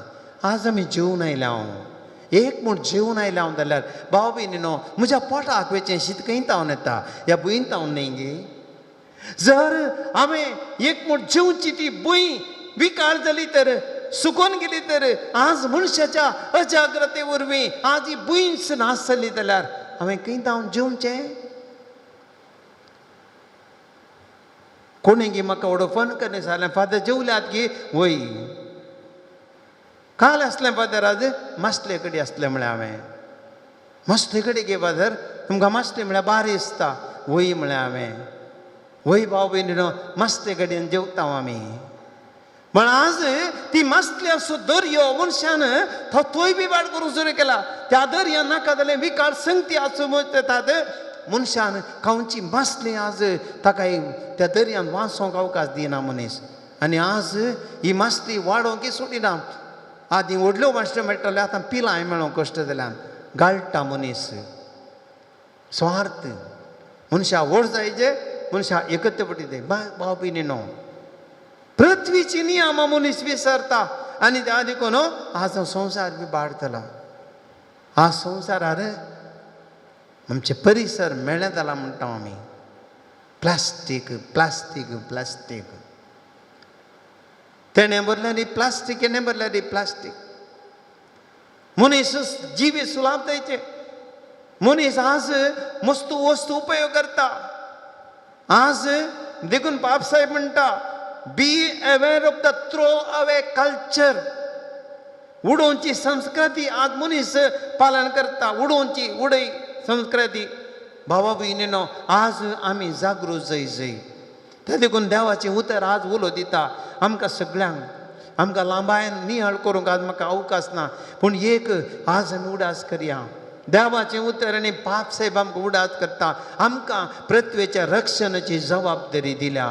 आज आमी जेवन आयल्या, हांव एक म्हूण जेवन आयल्या हांव जाल्यार भाव भयणीनो, म्हज्या पोटाक वेचें शीत खंय तावन येता? ह्या भुंयन तावन न्हय गे. जर हांवें एक म्हूण जेवची ती भूंय विकार जाली तर, सुकोन गेली तर, आज मनशाच्या अजाग्रते वरवीं आज ही भूंयच नाश जाली जाल्यार हांवें खंय तावन जेवचें? कोणी गी म्हाका व्हडो फोन करणे जालें, फादर जेवल्यात गी? वय काल आसलें फादर, आज मासले कडेन आसलें म्हळें हांवें. मासले कडेन गे फादर, तुमकां मासले म्हळ्यार बारी दिसता. वय म्हळें हांवें. वय भाव भयणीनो, मासले कडेन जेवता आमी. पण आज ती मासली असो दर्यो मनशान तो थंय बी वाड करूंक सुरू केला. त्या दर्या नाका जालें विकार संगती आसूं येतात. मनशान खावची मासली आज ताका त्या दर्यान वाचोवंक अवकाश दिना मनीस. आनी आज ही मासली वाडोवंक सोडिना. आदीं व्हडल्यो मासल्यो मेळटाल्यो, आतां पिलांय मेळोंक कश्ट जाल्यान गाळटा मनीस. स्वार्थ मनशा व्हड जायचे, मनशा एकत्र पटी भाव भयणीनो, पृथ्वीची नियमां मनीस विसरता. आनी त्या देखून आज संवसार बी बाडतला. आज संवसारार आमचे परिसर मेळ्ळें जाला म्हणटा आमी. प्लास्टीक प्लास्टीक प्लास्टीक, तेणें भरलें न्ही प्लास्टीक, हेणें भरलें न्ही प्लास्टीक. मनीस जिवीत सुलाभ जायचे. मनीस आज मस्तू वस्तू उपयोग करता. आज देखून पाप साहेब म्हणटा, be aware of the throw away culture. उडोवची संस्कृती आज मनीस पालन करता, उडोवची उडय संस्कृती. भावा भयणीनो, आज आमी जागृत जाय जाय. ते देखून देवाचें उतर आज उलो दिता आमकां सगळ्यांक. आमकां लांबायन नियाळ करूंक आज म्हाका अवकाश ना, पूण एक आज आमी उडास करया. देवाचें उतर आनी पाप साहेब आमकां उडास करता. आमकां पृथ्वेच्या रक्षणाची जबाबदारी दिल्या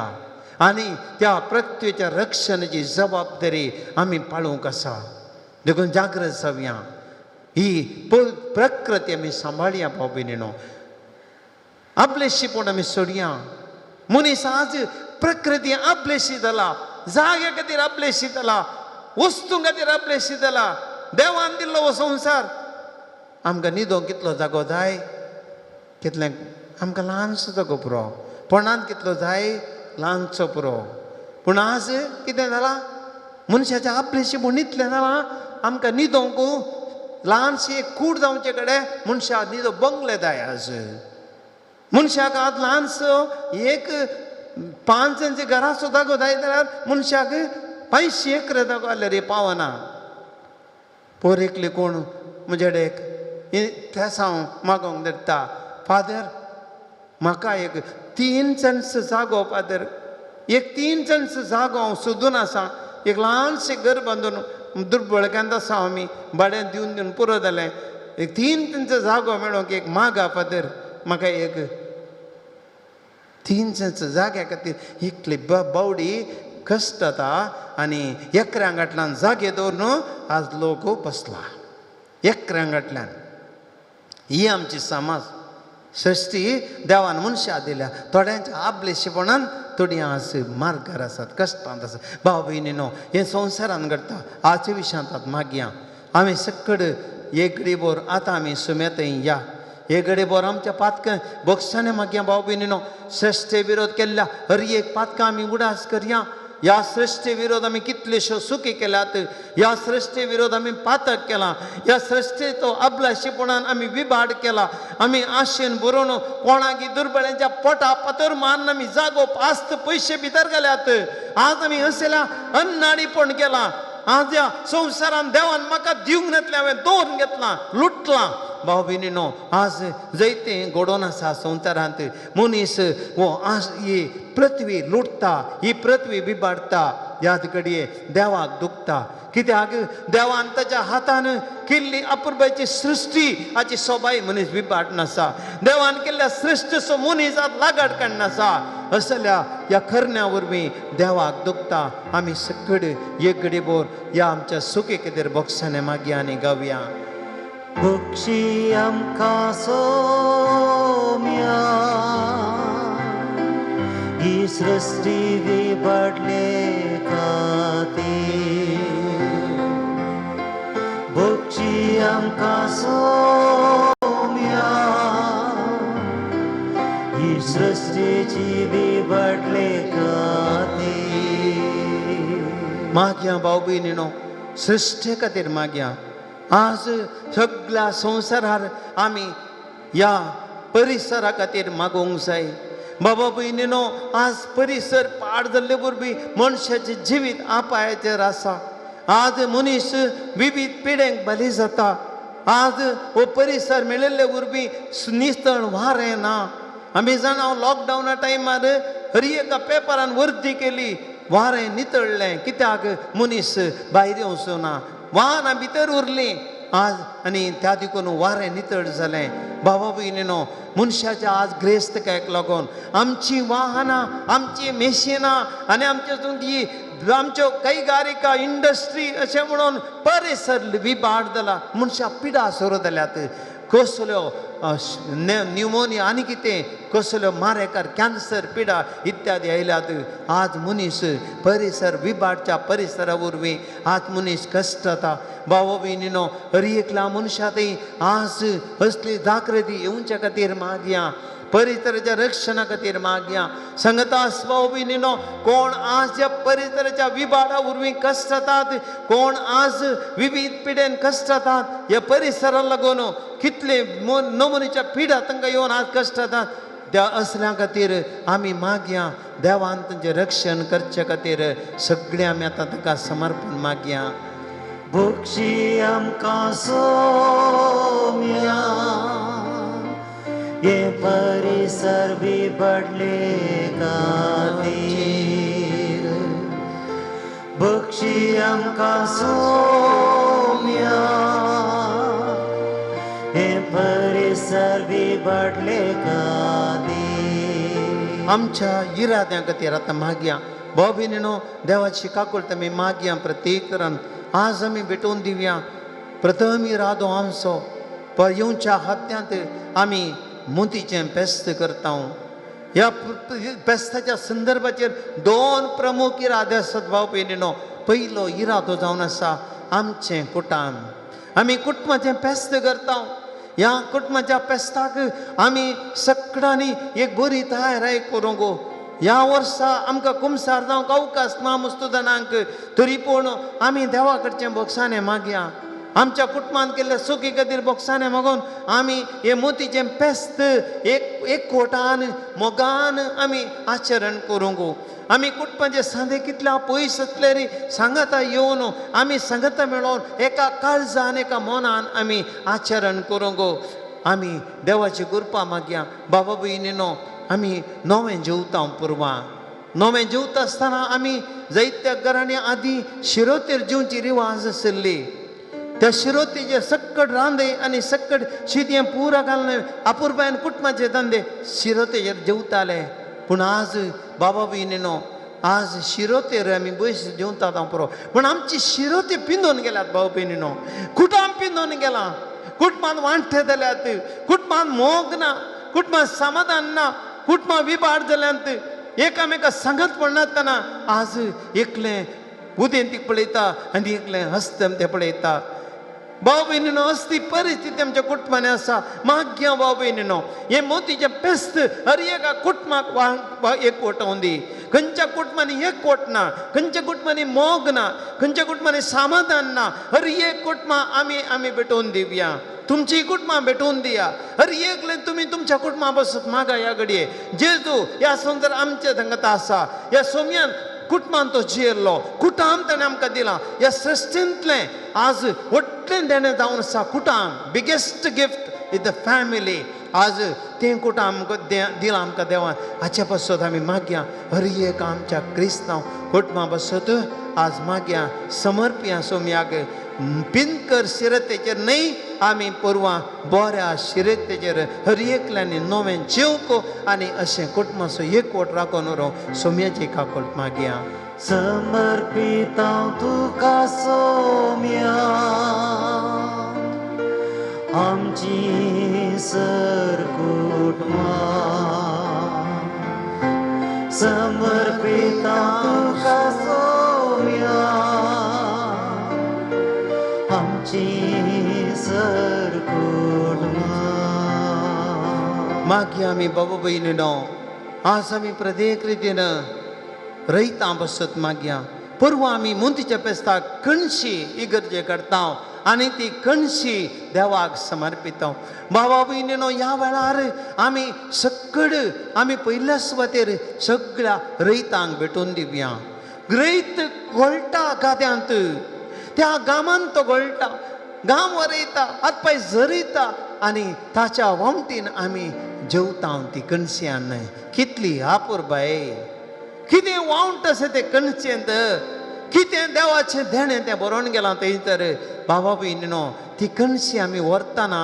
आनी त्या पृथ्वेच्या रक्षणाची जबाबदारी आमी पाळूंक आसा. देखून जागृत जावया. ही प्रकृती आमी सांबाळया भाव भयणीनो. आपलेशीपण आमी सोडया. मनीस आज प्रकृती आपलेशी जाला, जाग्या खातीर आपलेशी जाला, वस्तूं खातीर आपलेशी जाला. देवान दिल्लो हो संवसार. आमकां न्हिदोंक कितलो जागो जाय? कितलें आमकां ल्हानसो जागो पुरो. पोणांत कितलो जाय? ल्हानसो पुरो. पूण आज कितें जालां? मनशाचें आपलेशी म्हूण इतलें जालां, आमकां न्हिदोंक ल्हानशी एक कूड जावचे कडेन मनशाक न्हिदो बंगले जाय. आज मनशाक आज ल्हानसो एक 5 इंच घराचो जागो जाय जाल्यार मनशाक 500 एकरे जागो जाल्यार पावना. पोर एकले कोण म्हजे कडेन तेसांव मागोवंक धरता, फादर म्हाका एक 3 सेंट्स जागो, फादर एक 3 सेंट्स जागो हांव सोदून आसा. एक ल्हानशें घर बांदून दुर्बळक्यांत आसा आमी, भाडें दिवन दिवन पुरो जालें. एक 3 सेंट्स जागो मेळोंक एक मागा फादर म्हाका एक 3 सेंट्स जाग्या खातीर इतली बावडी कश्ट जाता. आनी एकऱ्यांगांतल्यान जागे दवरून आज लोक बसला एकऱ्यांगांतल्यान. ही आमची समाज सृश्टी देवान मनशा दिल्या थोड्यांच्या आपलेशीपणान थोडीं आज मार्गार आसात, कश्टांत आसात. भाव भयणीनो, हें संवसारान घडटा. आजच्या विशयांत आतां मागया आमी सक्कड एक घडी बोर आतां आमी सुमेतय या एक घडी बोर आमच्या पातकां बोगसाने मागया. भाव भयणीनो, सृश्टे विरोध केल्ल्या हर एक पातकां आमी उडास करया. ह्या सृश्टे विरोध आमी कितल्योश्यो सुकी केल्यात, ह्या सृश्टे विरोध आमी पातक केला, ह्या सृश्टेचो अबलाशीपणान आमी विभाड केला. आमी आशेन बरोवन कोणाकी दुर्बळ्यांच्या पोटा पतर मारून आमी जागो पास्त पयशे भितर घाल्यात. आज आमी असल्या अन्नाडीपण केलां. आज ह्या संवसारान देवान म्हाका दिवंक नातलें हांवें दवरून घेतलां, लुटलां. भाव भयणीनो, आज जैतें घडोवन आसा संवसारांत मनीस हो आज ही पृथ्वी लुटता, ही पृथ्वी बिबाडता. याद घडये देवाक दुखता, कित्याक देवान ताच्या हातान केल्ली अपुरबायची सृश्टी हाची सोबाय मनीस बिबाड नासा. देवान केल्ल्या सृश्टीचो मनीस आज लागड काडनासा. असल्या ह्या करण्या वरवीं देवाक दुखता. आमी सकड एक घडी बोर ह्या आमच्या सुके खातीर बोगसाने मागया आनी गावया. बक्षी आमकां सोम्या ही सृश्टी विबाडले खातीर, बक्षी आमकां सोम्या ही सृश्टीची विबाडले खातीर. मागया भाव भयणीनो, सृश्टे खातीर मागया. आज सगळ्या संवसारार आमी ह्या परिसरा खातीर मागोवंक जाय. बाबा भयणीनो, आज परिसर पाड जाल्ले वरवीं मनशाचें जिवीत अपायाचेर आसा. आज मनीस विवीध पिड्यांक बली जाता. आज हो परिसर मेळिल्ले वरवीं नितळ वारें ना. आमी जाणा लॉकडावना टायमार हर एका पेपरान वर्दी केली, वारें नितळ्ळें, कित्याक मनीस भायर वचूं ना, वाहनां भितर उरलीं आज आनी त्या देखून वारें नितळ जालें. बाबा भयणीनो, मनशाच्या आज ग्रेस्तकायक लागून आमचीं वाहनां, आमचीं मेशिनां आनी आमचे ही आमच्यो कैगारिका इंडस्ट्री अशें म्हणून परिसर विबाड जाला. मनशां पिडा सुरू जाल्यात, कसल्यो न्युमोनिया आनी कितें कसल्यो मारेकार कॅन्सर पिडा इत्यादी आयल्यात. आज मनीस परिसर विबाडच्या परिसरा वरवीं आज मनीस कश्ट जाता. भाव भयणीनो, हर एकल्या मनशा थंय आज असली जागृती येवच्या खातीर मागया, परिसराच्या रक्षणा खातीर मागया. सांगता भाव भयणीनो, कोण आज ह्या परिसराच्या विबाडा वरवीं कश्ट जातात, कोण आज विवीध पिडेन कश्ट जातात, ह्या परिसराक लागून कितले नमुनेच्या पिडा तांकां येवन आज कश्ट जातात, त्या असल्या खातीर आमी मागया. देवान तांचें रक्षण करचे खातीर सगळें आमी आतां ताका समर्पण मागया. बक्षी आमकां सोम्या हे परिसर बिबडले खातीर, बक्षी आमकां सोम्या हे परिसर बिबडले खातीर. आमच्या इराद्यां खातीर आतां मागया. भाव भयणीनो, देवाची काकुळट आमी मागया. प्रत्येक तरान आज आमी भेटोवन दिवया. प्रथम इरादो आमचो पर येवच्या हप्त्यांत आमी मोतीचें पेस्त करता. ह्या पेस्ताच्या संदर्भाचेर दोन प्रमुख इरादे आसात भाव भयणीनो. पयलो इरादो जावन आसा आमचें कुटाम. आमी कुटुंबाचें पेस्त करता. ह्या कुटुंबाच्या पेस्ताक आमी सगळ्यांनी एक बरी तयाराय करूंक. ह्या वर्सा आमकां कुमसार जावंक अवकाश ना मुस्तू जाणांक, तरी पूण आमी देवा कडचें बोगसाणें मागया. आमच्या कुटुंबान केल्ल्या सुखी खातीर बोगसाणें मागून आमी हे मोतीचें पेस्त एक एकवटान मोगान आमी आचरण करूंक. आमी कुटुंबाचे सांदे कितल्या पयस आसले री सांगाता येवन आमी सांगाता मेळोवन एका काळजान एका मनान आमी आचरण करूंक. आमी देवाची कृपा मागया. बाबा भयणीनो, आमी नवें जेवता पुरवां. नवें जेवता आसतना आमी जायत्या घरांनी आदीं शिरोतेर जेवची रिवाज आशिल्ली. त्या शिरोतीचे सक्कड रांदे आनी सक्कड शीत हें पुरा घालून अपुरबायन कुटुंबाचे धंदे शिरोतेचेर जेवताले. पूण आज बाबा भयणीनो, आज शिरोतेर आमी बस जेवतात हांव पुरो, पूण आमची शिरोती पिंदून गेल्यात. भाव भयणीनो, कुटुंब पिंदून गेलां, कुटुंबान वांटे जाल्यात, कुटुंबान मोग ना, कुटुंबां समाधान ना, कुटुंबां विबाड जाल्यांत, एकामेका सांगत पडनासतना आज एकलें उदेंतीक पळयता आनी एकलें हस्तम ते पळयता. भाव भयणीनो, असली परिस्थिती आमच्या कुटुंबांनी आसा. माग्या भाव भयणीनो, हें मोतीचें पेस्त हर एका कुटुंबाक वा एकवटोवन दी. खंयच्या कुटुंबांनी एकवट ना, खंयच्या कुटुंबांनी मोग ना, खंयच्या कुटुंबांनी समाधान ना, हर एक कुटुंबां आमी आमी भेटोवन दिवया. तुमची कुटुंबां भेटोवन दिया. हर एकले तुमी तुमच्या कुटुंबा बसत मागा ह्या घडये. जेजू ह्या संवसार आमच्या संगता आसा. ह्या सोम्यान कुटुंबान तो जियेल्लो, कुटाम ताणें आमकां दिलां. ह्या सृश्टींतलें आज व्हडलें देणें जावन आसा कुटाम. Biggest gift is the family. आज तें कुटाम आमकां दिलां आमकां देवान. हाचे पासत आमी मागया हर एक आमच्या क्रिस्तांव कुटुंबा पासत आज मागया, समर्पया सोमयाक. पिनकर शिरतेचेर न्हय, आमी पोरवां बऱ्या शिरतेचेर हर एकल्यांनी नवें जेवंक आनी अशें कुटुंबाचो एकवट राखून उरोवंक सोम्याची काकूट मागया. समर्पिता तुका सोम्या आमची सरकुटमा, समर्पिता तुका सोम्या आमची सरकुटमा. मागीर आमी बाबा भयणीनो, आज आमी प्रत्येक रितीन रयता बसत मागया. परवां आमी मोंतीच्या पेस्ताक कणशी इगर्जे करता आनी ती कणशी देवाक समर्पिता. बाबा भयणीनो, ह्या वेळार आमी सकड आमी पयल्या सुवातेर सगळ्या रयतांक भेटोवन दिवया. रयत घोळटा गाद्यांत, त्या गामान तो घोळटा, गाम वरयता, हातपांय झरयता आनी ताच्या वामटीन आमी जेवता ती कणश्यान. कितली आपुरबाय, कितें वावंट आसा तें कणशेंत, कितें देवाचें देणें तें बरोवन गेलां थंय. तर बाबा भयणीनो, ती कणशी आमी व्हरतना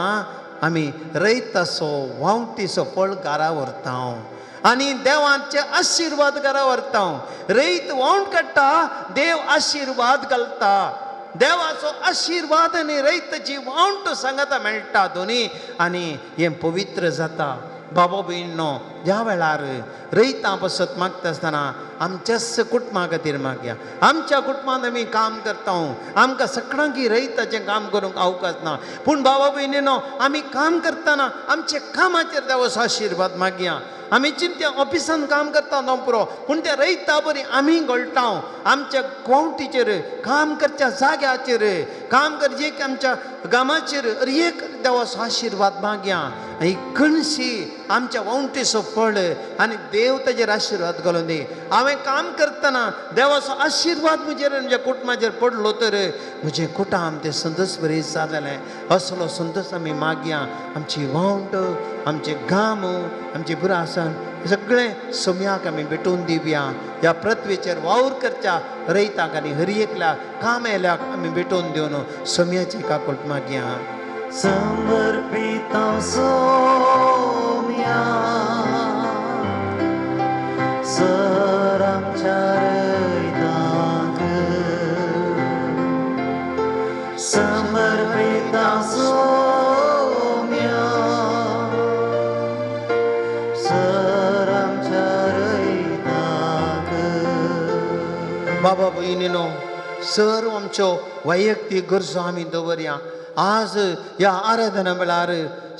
आमी रयतासो वावटीचो फळ घरा व्हरता आनी देवाचे आशिर्वाद घरा व्हरता. रयत वावंट काडटा, देव आशिर्वाद घालता. देवाचो आशिर्वाद आनी रयताची वावंट सांगाता मेळटा दोनी आनी हें पवित्र जाता. बाबा भयणीनो, ह्या वेळार रयता बसत मागता आसतना आमच्याच कुटुंबा खातीर मागया. आमच्या कुटुंबांत आमी काम करता, आमकां सगळ्यांकी रयताचें काम करूंक अवकाश ना, पूण बाबा भयणीनो, आमी काम करतना आमच्या कामाचेर देवाचो आशिर्वाद मागया. आमी चिंत्या ऑफिसान काम करता न्हू पुरो, पूण त्या रयता बरी आमी घोळटा. आमच्या क्वांटीचेर काम करच्या जाग्याचेर काम करचे, आमच्या गामाचेर एक देवाचो आशिर्वाद मागया. ही कणशी आमच्या वावटीचो फळ आनी देव ताजेर आशिर्वाद घालून दी. हांवें काम करतना देवाचो आशिर्वाद म्हजेर म्हज्या कुटुंबाचेर पडलो तर म्हजें कुटुंब तें संतोश बरी जालें. असलो संतोश आमी मागया. आमची वावट, आमचे गाम, आमचे बुरासन सगळें सोम्याक आमी भेटोवन दिवया. ह्या पृथ्वीचेर वावर करच्या रयताक आनी हर एकल्या काम येल्याक आमी भेटोवन दिवन सोम्याची काकूट मागया. समर्पिता सोम्या सर आमच्या रयतांक, समर्पिता सोम्या सर आमच्या रयतांक. बाबा भयणीनो, सर आमच्यो वैयक्तीक गरजो आमी दवरया. आज ह्या आराधना वेळार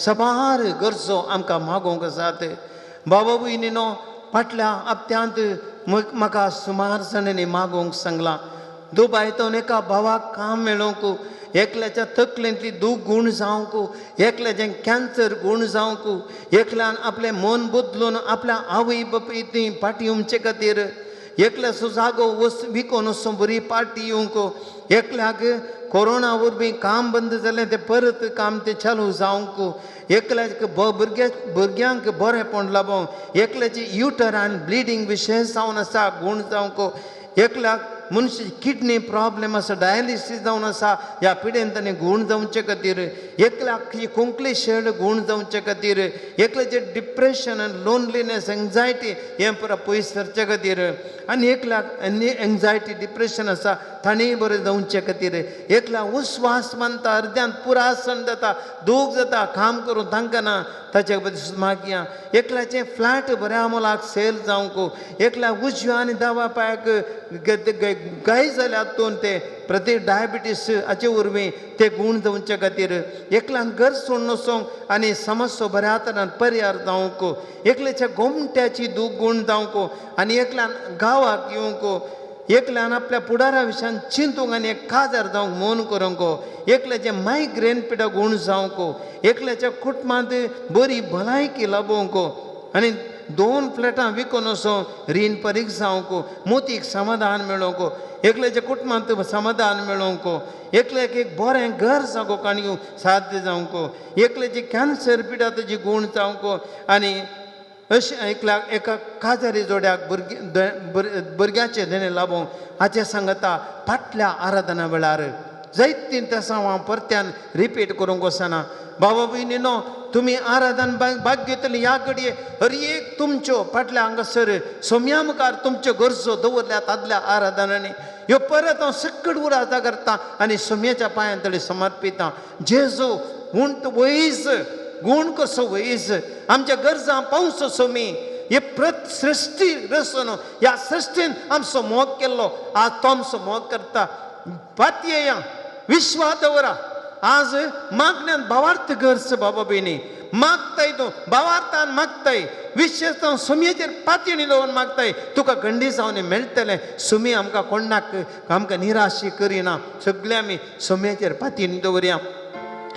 सबार गरजो आमकां मागोवंक आसात. बाबा भयणीनो, फाटल्या हप्त्यांत म्हाका सुमार जाणांनी मागोवंक सांगलां. दुबायतून एका भावाक काम मेळोवंक, एकल्याच्या तकलेंतली दूख गूण जावंक, एकल्याचें कॅन्सर गूण जावंक, एकल्यान आपलें मन बदलून आपल्या आवय बापूय ती फाटीं येवचे खातीर, एकल्याचो जागो वस विकोन वचून बरी पार्टी येवंक, एकल्याक कोरोना वरवीं काम बंद जालें तें परत काम तें चालू जावंक, एकल्याक भुरग्यांक बरेंपण लाबोवंक, एकल्याची युटरान ब्लिडींग विशेश जावन आसा गूण जावंक, एकल्याक मनशाची किडनी प्रॉब्लेम आसा, डायलिसीस जावन आसा, ह्या पिडेन ताणें गूण जावचे खातीर, एकल्याक ही खोंकली शेड गूण जावचे खातीर, एकल्याचें डिप्रेशन आनी लोनलीनेस एंग्जायटी हें पुरा पयस सरचे खातीर, आनी एकल्याक एंग्जायटी डिप्रेशन आसा ताणें बरें जावचे खातीर, एकल्या उस्वास मानता अर्द्यान पुरासन जाता, दूख जाता, काम करूं तांकां ना, ताचे बद्दल मागया. एकल्याचें फ्लॅट बऱ्या मोलाक सेल जावंक, एकल्या उजव्या आनी दाव्या पांयाक गाय जाल्या हातून ते प्रति डायबिटीस हाचे वरवीं ते गूण जावचे खातीर, एकल्यान घर सोडून वचोंक आनी समस्या बऱ्या तरान परिहार जावंक, एकल्याच्या गोमट्याची दूख गूण जावंक, आनी एकल्यान गांवाक येवंक, एकल्यान आपल्या फुडारा विशयान चिंतूंक आनी एक काजार जावंक मन करूंक, एकल्याचें मायग्रेन पिडा गूण जावंक, एकल्याच्या कुटुंबांत बरी भलायकी लाबोवंक, आनी 2 फ्लॅटां विकून वचों रीण परीक जावंक, मोतीक समाधान मेळोवंक, एकल्याच्या कुटुंबांत समाधान मेळोवंक, एकल्याक एक बरें घर जागो काणयो साध्य जावंक, एकल्याची कॅन्सर पिडा ताजी गूण जावंक, आनी अशें एकल्याक एका काजारी जोड्याक भुरगीं भुरग्याचें देणें लाबोवंक. हाचें सांगता फाटल्या आराधना वेळार जायतीं तेसां हांव परत्यान रिपीट करूंक वचना. बाबा भयणीनो, तुमी आराधन भाग घेतली ह्या घडये हर एक तुमच्यो फाटल्या हांगासर सोम्या मुखार तुमच्यो गरजो दवरल्यात आदल्या आराधनांनी, ह्यो परत हांव सकट उराजा करता आनी सोम्याच्या पांयां तडी समर्पितां. जेजू म्हूण वयज गूण कसो वयज आमच्या गरजां पावसो सोमी, हे प्रत सृश्टी रचून ह्या सृश्टीन आमचो मोग केल्लो, आज तो आमचो मोग करता. पातयेया विश्वास दवरा. आज मागण्यान भावार्थ गरज बाबा भयणी मागताय, तूं भावार्थान मागताय, विशेश हांव सुमयेचेर पातयेणी दवरून मागताय, तुका गंडी जावन मेळटलें. सुमी आमकां कोणाक आमकां निराशी करिना. सगळे आमी सुमयेचेर पातयेणी दवरया,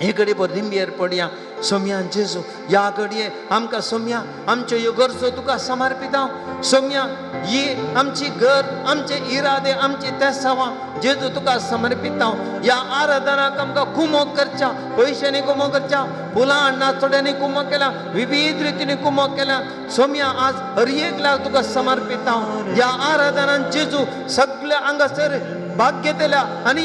हे घडये बरें लिंबियेर पडया. सोम्या जेजू ह्या घडये आमकां सोम्या आमच्यो ह्यो गरजो तुका समर्पिता. सोम्या ही आमची घर, आमचे इरादे, आमची तेसावां जेजू तुका समर्पिता. ह्या आराधनाक आमकां कुमोक करच्या, पयशांनी कुमोक करच्या, फुलां हाडना थोड्यांनी कुमोक केल्या, विविध रितीनी कुमोक केल्या. सोम्या आज हर एकल्याक तुका समर्पिता. ह्या आराधनान जेजू सगळ्या हांगासर भाग घेतल्या आनी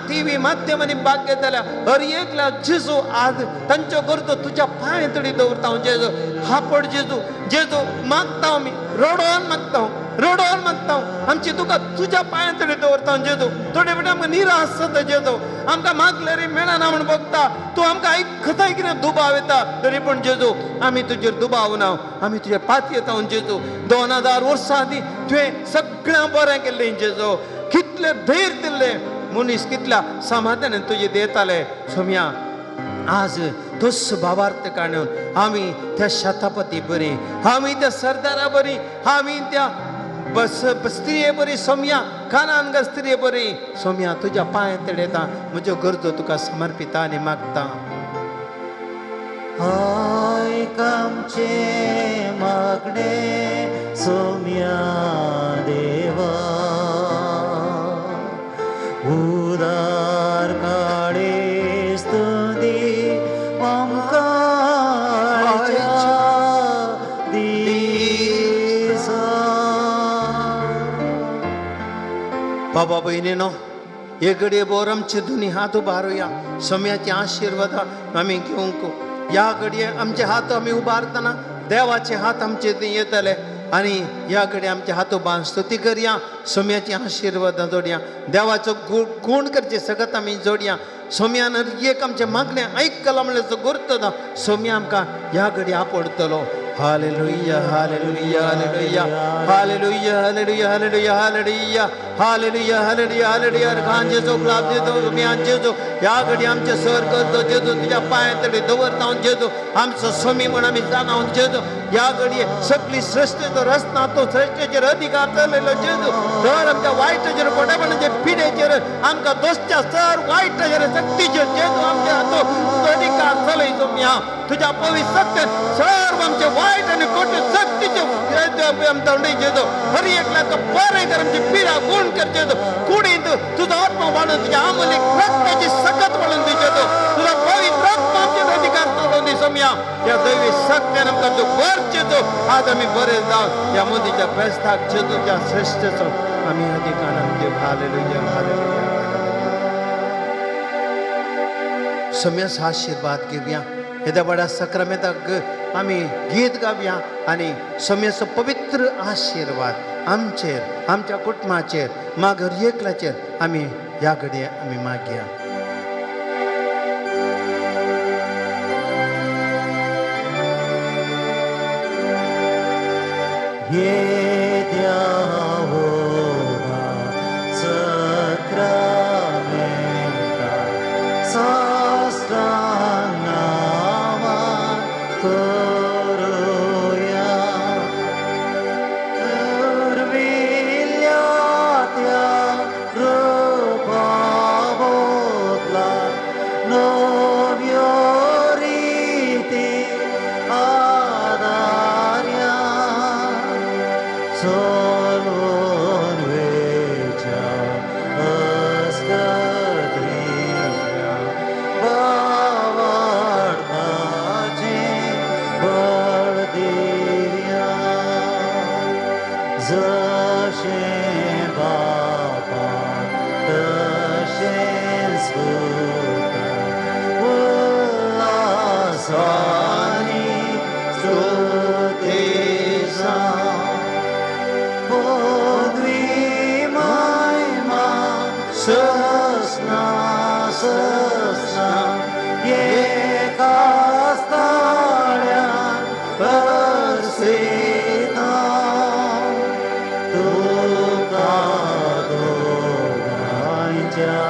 टी व्ही माध्यमांनी भाग घेतल्या हर एकल्या जेजू आज तांच्यो गरजो तुज्या पांय तडी दवरता हांव जेजू. हापड जेजू, जेजू मागता आमी, रडोन मागता, रडोन मागता, आमची तुका तुज्या पांयां तडी दवरता जेजू. थोडे फावटी आमकां निराश जाता जेजू, आमकां मागले रे मेळना म्हूण भोगता, तूं आमकां आयकताय कितें दुबाव येता, तरी पूण जेजू आमी तुजेर दुबाव ना, आमी तुजेर पातयेता जेजू. 2000 वर्सां आदीं तुवें सगळ्यां बरें केल्लें जेजू, कितले धैर्य दिल्लें मनीस कितल्या समाधानान तुजे दिताले. सोम्या आज तोच भावार्थ काडून आमी त्या शतापती बरी, आमी त्या सरदारा बरी, आमी त्या बस स्त्रिये बरी, सोम्या कानान स्त्रिये बरी, सोम्या तुज्या पांय तडयता, म्हज्यो गरजो तुका समर्पिता आनी मागता. आयक आमचें मागणें सोम्या देवा, उदार काडीस तूं दी आमकां दिसा. बाबा भयणीनो, हे घडये बोर आमचे दोनी हात उबारुया, सोम्याचे आशिर्वाद आमी घेवंक. ह्या घडये आमचे हात आमी उबारतना देवाचे हात आमचे थंय येतले आनी ह्या घडये आमचे हात उबारून स्तुती करया, सोम्याचे आशिर्वाद जोडया, देवाचो गूण करचे सगळ्यात आमी जोडया. सोम्यान एक आमचें मागणें आयकलां म्हणल्यार गुर्त ना, सोम्या आमकां ह्या घडये आपडतलो. Hallelujah, hallelujah, hallelujah, hallelujah, hallelujah, hallelujah, hallelujah, hallelujah, hallelujah, hallelujah. Khan जेजू, गुलाब जेजू, सोम्यान जेजू, ह्या घडये आमचें सर करतो जेजू, तुज्या पांयां तडी दवरता जेजू, आमचो सोमी म्हूण आमी जाणा जेजू. ह्या घडये सगळी सृश्टीचो रचना तो सृश्टीचेर अधिकार चलयलो जेजू, तर आमच्या वायटाचेर कोटेपणाचे पिडेचेर आमकां दोसच्या सर वायटाचेर शक्तीचेर जेजू आमच्या हातो अधिकार चलयतो. म्या तुज्या पवित्र शक्तीन सर्व आमचे वायट आनी खोटे शक्तीचे जेजू हर एकल्याक बरें कर, आमची पिडा गुण कर जेजू. कुडींत तुजो आत्मा वाडून तुज्या आमलीक रक्ताची सकत वाडून दी जेजू, तुजो पवित्र आत्मा आमचेर अधिकार चलोवन दी सोम्या. ह्या दैवी शक्तीन आमकां तूं वर जेजू, आज आमी बरे जावन ह्या मोदीच्या फेस्ताक जेजूच्या श्रेश्ठचो आमी अधिकारान देव. Hallelujah, hallelujah, hallelujah. सम्यस आशिर्वाद घेवया. येद्या व्हडा सक्रमेताक आमी गीत गावया आनी सम्याचो पवित्र आशिर्वाद आमचेर, आमच्या कुटुंबाचेर, मागीर एकल्याचेर आमी ह्या घडये आमी मागया. येद्या व्हडा सक्रामेंता साश्टांग नांवान करुया. पुर्विल्ल्या त्या रुपा बदला नव्यो रिती आदार्या. चलून वेच्या अस्कद्रिया भावार्थाचें बळ दिवया. जशें बापाक तशेंच पुताक उल्हासानी स्तुती जावं. पदवी महिमा ससना ससना एकाच ताळ्यान परसिता. तुका दोगांयच्या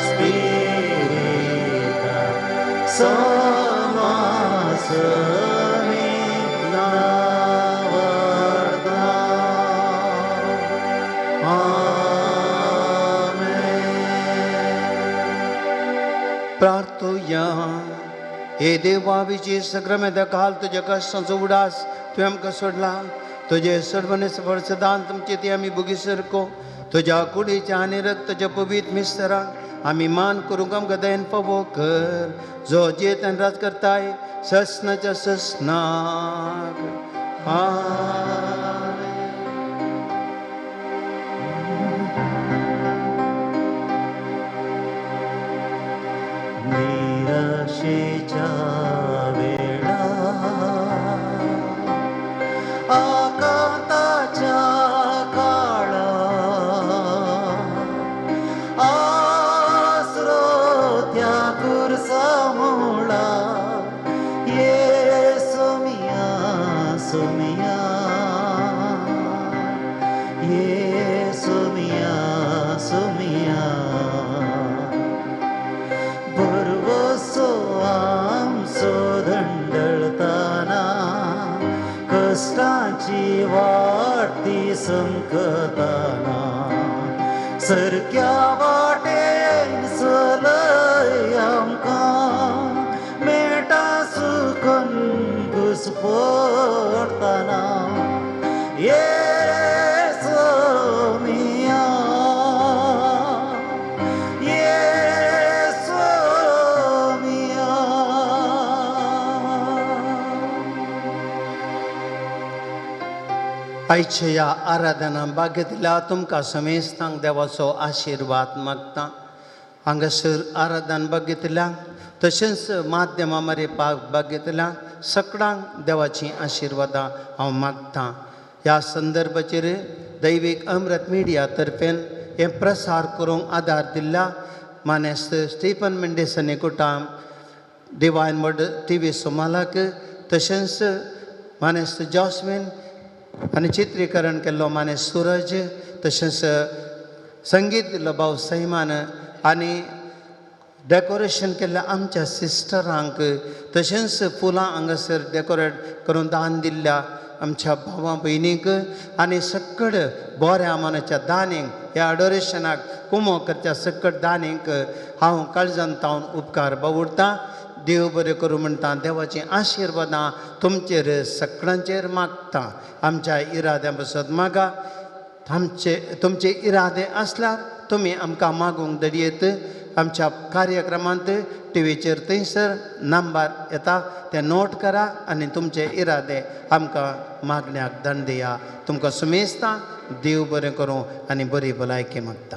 स्पिरिता समासमी नावडता. आमेन. प्रार्थुया. हे देवा, विजय सक्रमेता काल तुज्या कश्टांचो उडास तुवें आमकां सोडला. तुजे सर्वनेस वर्सदान तुमचे ती आमी भुगी सरको. तुज्या कुडीच्या आनी रक्ताच्या पवित्र मिस्तरांक आमी मान करूंक आमकां दयन फावो कर, जो जेतन राज करताय ससनाच्या ससनाक. आमेन. निराशेच्या वेळा, आकांताच्या काळा, आसरो त्या खुर्सा मुळा, ये सोमिया सोमिया, ये सोमिया सोमिया. भरवसो आमचो धंडळताना, कश्टांची वाडती संकताना, सरक्या वाटेन चलय आमकां, मेटा सुकन घुसपडताना. ये सोमिया, ये सोमिया. आयच्या ह्या आराधना बागेंतल्या तुमकां समेस्तांक देवाचो आशिर्वाद मागता. हांगासर आराधन बागेंतल्यांक तशेंच माध्यमां मरे पाक बागेंतल्यांक सगळ्यांक देवाचीं आशिर्वादां हांव मागता. ह्या संदर्भाचेर दैवीक अमृत मिडिया तर्फेन हें प्रसार करूंक आदार दिल्ल्या मानेस्त स्टीफन मेंडेस आनी कुटाम, डिवायन वर्ड टीव्ही सोमालाक, तशेंच मानेस्त जॉस्मिन आनी चित्रीकरण केल्लो मानेस्त सूरज, तशेंच संगीत दिल्लो भाव सैमान आनी डेकोरेशन केल्ल्या आमच्या सिस्टरांक, तशेंच फुलां हांगासर डेकोरेट करून दान दिल्ल्या आमच्या भावा भयणीक आनी सक्कड बऱ्या मनाच्या दानींक, ह्या अडोरेशनाक कुमो करच्या सक्कड दानींक हांव काळजान तावन उपकार बावुडटा. देव बरें करूं म्हणटा. देवाचीं आशिर्वादां तुमचेर सगळ्यांचेर मागता. आमच्या इराद्यां पासत मागा. आमचे तुमचे इरादे आसल्यार तुमी आमकां मागूंक दडयेत. आमच्या कार्यक्रमांत टिवीचेर थंयसर नंबर येता ते नोट करा आनी तुमचे इरादे आमकां मागण्याक दंड दिया. तुमकां सुमेस्ता देव बरें करूं आनी बरी भलायकी मागता.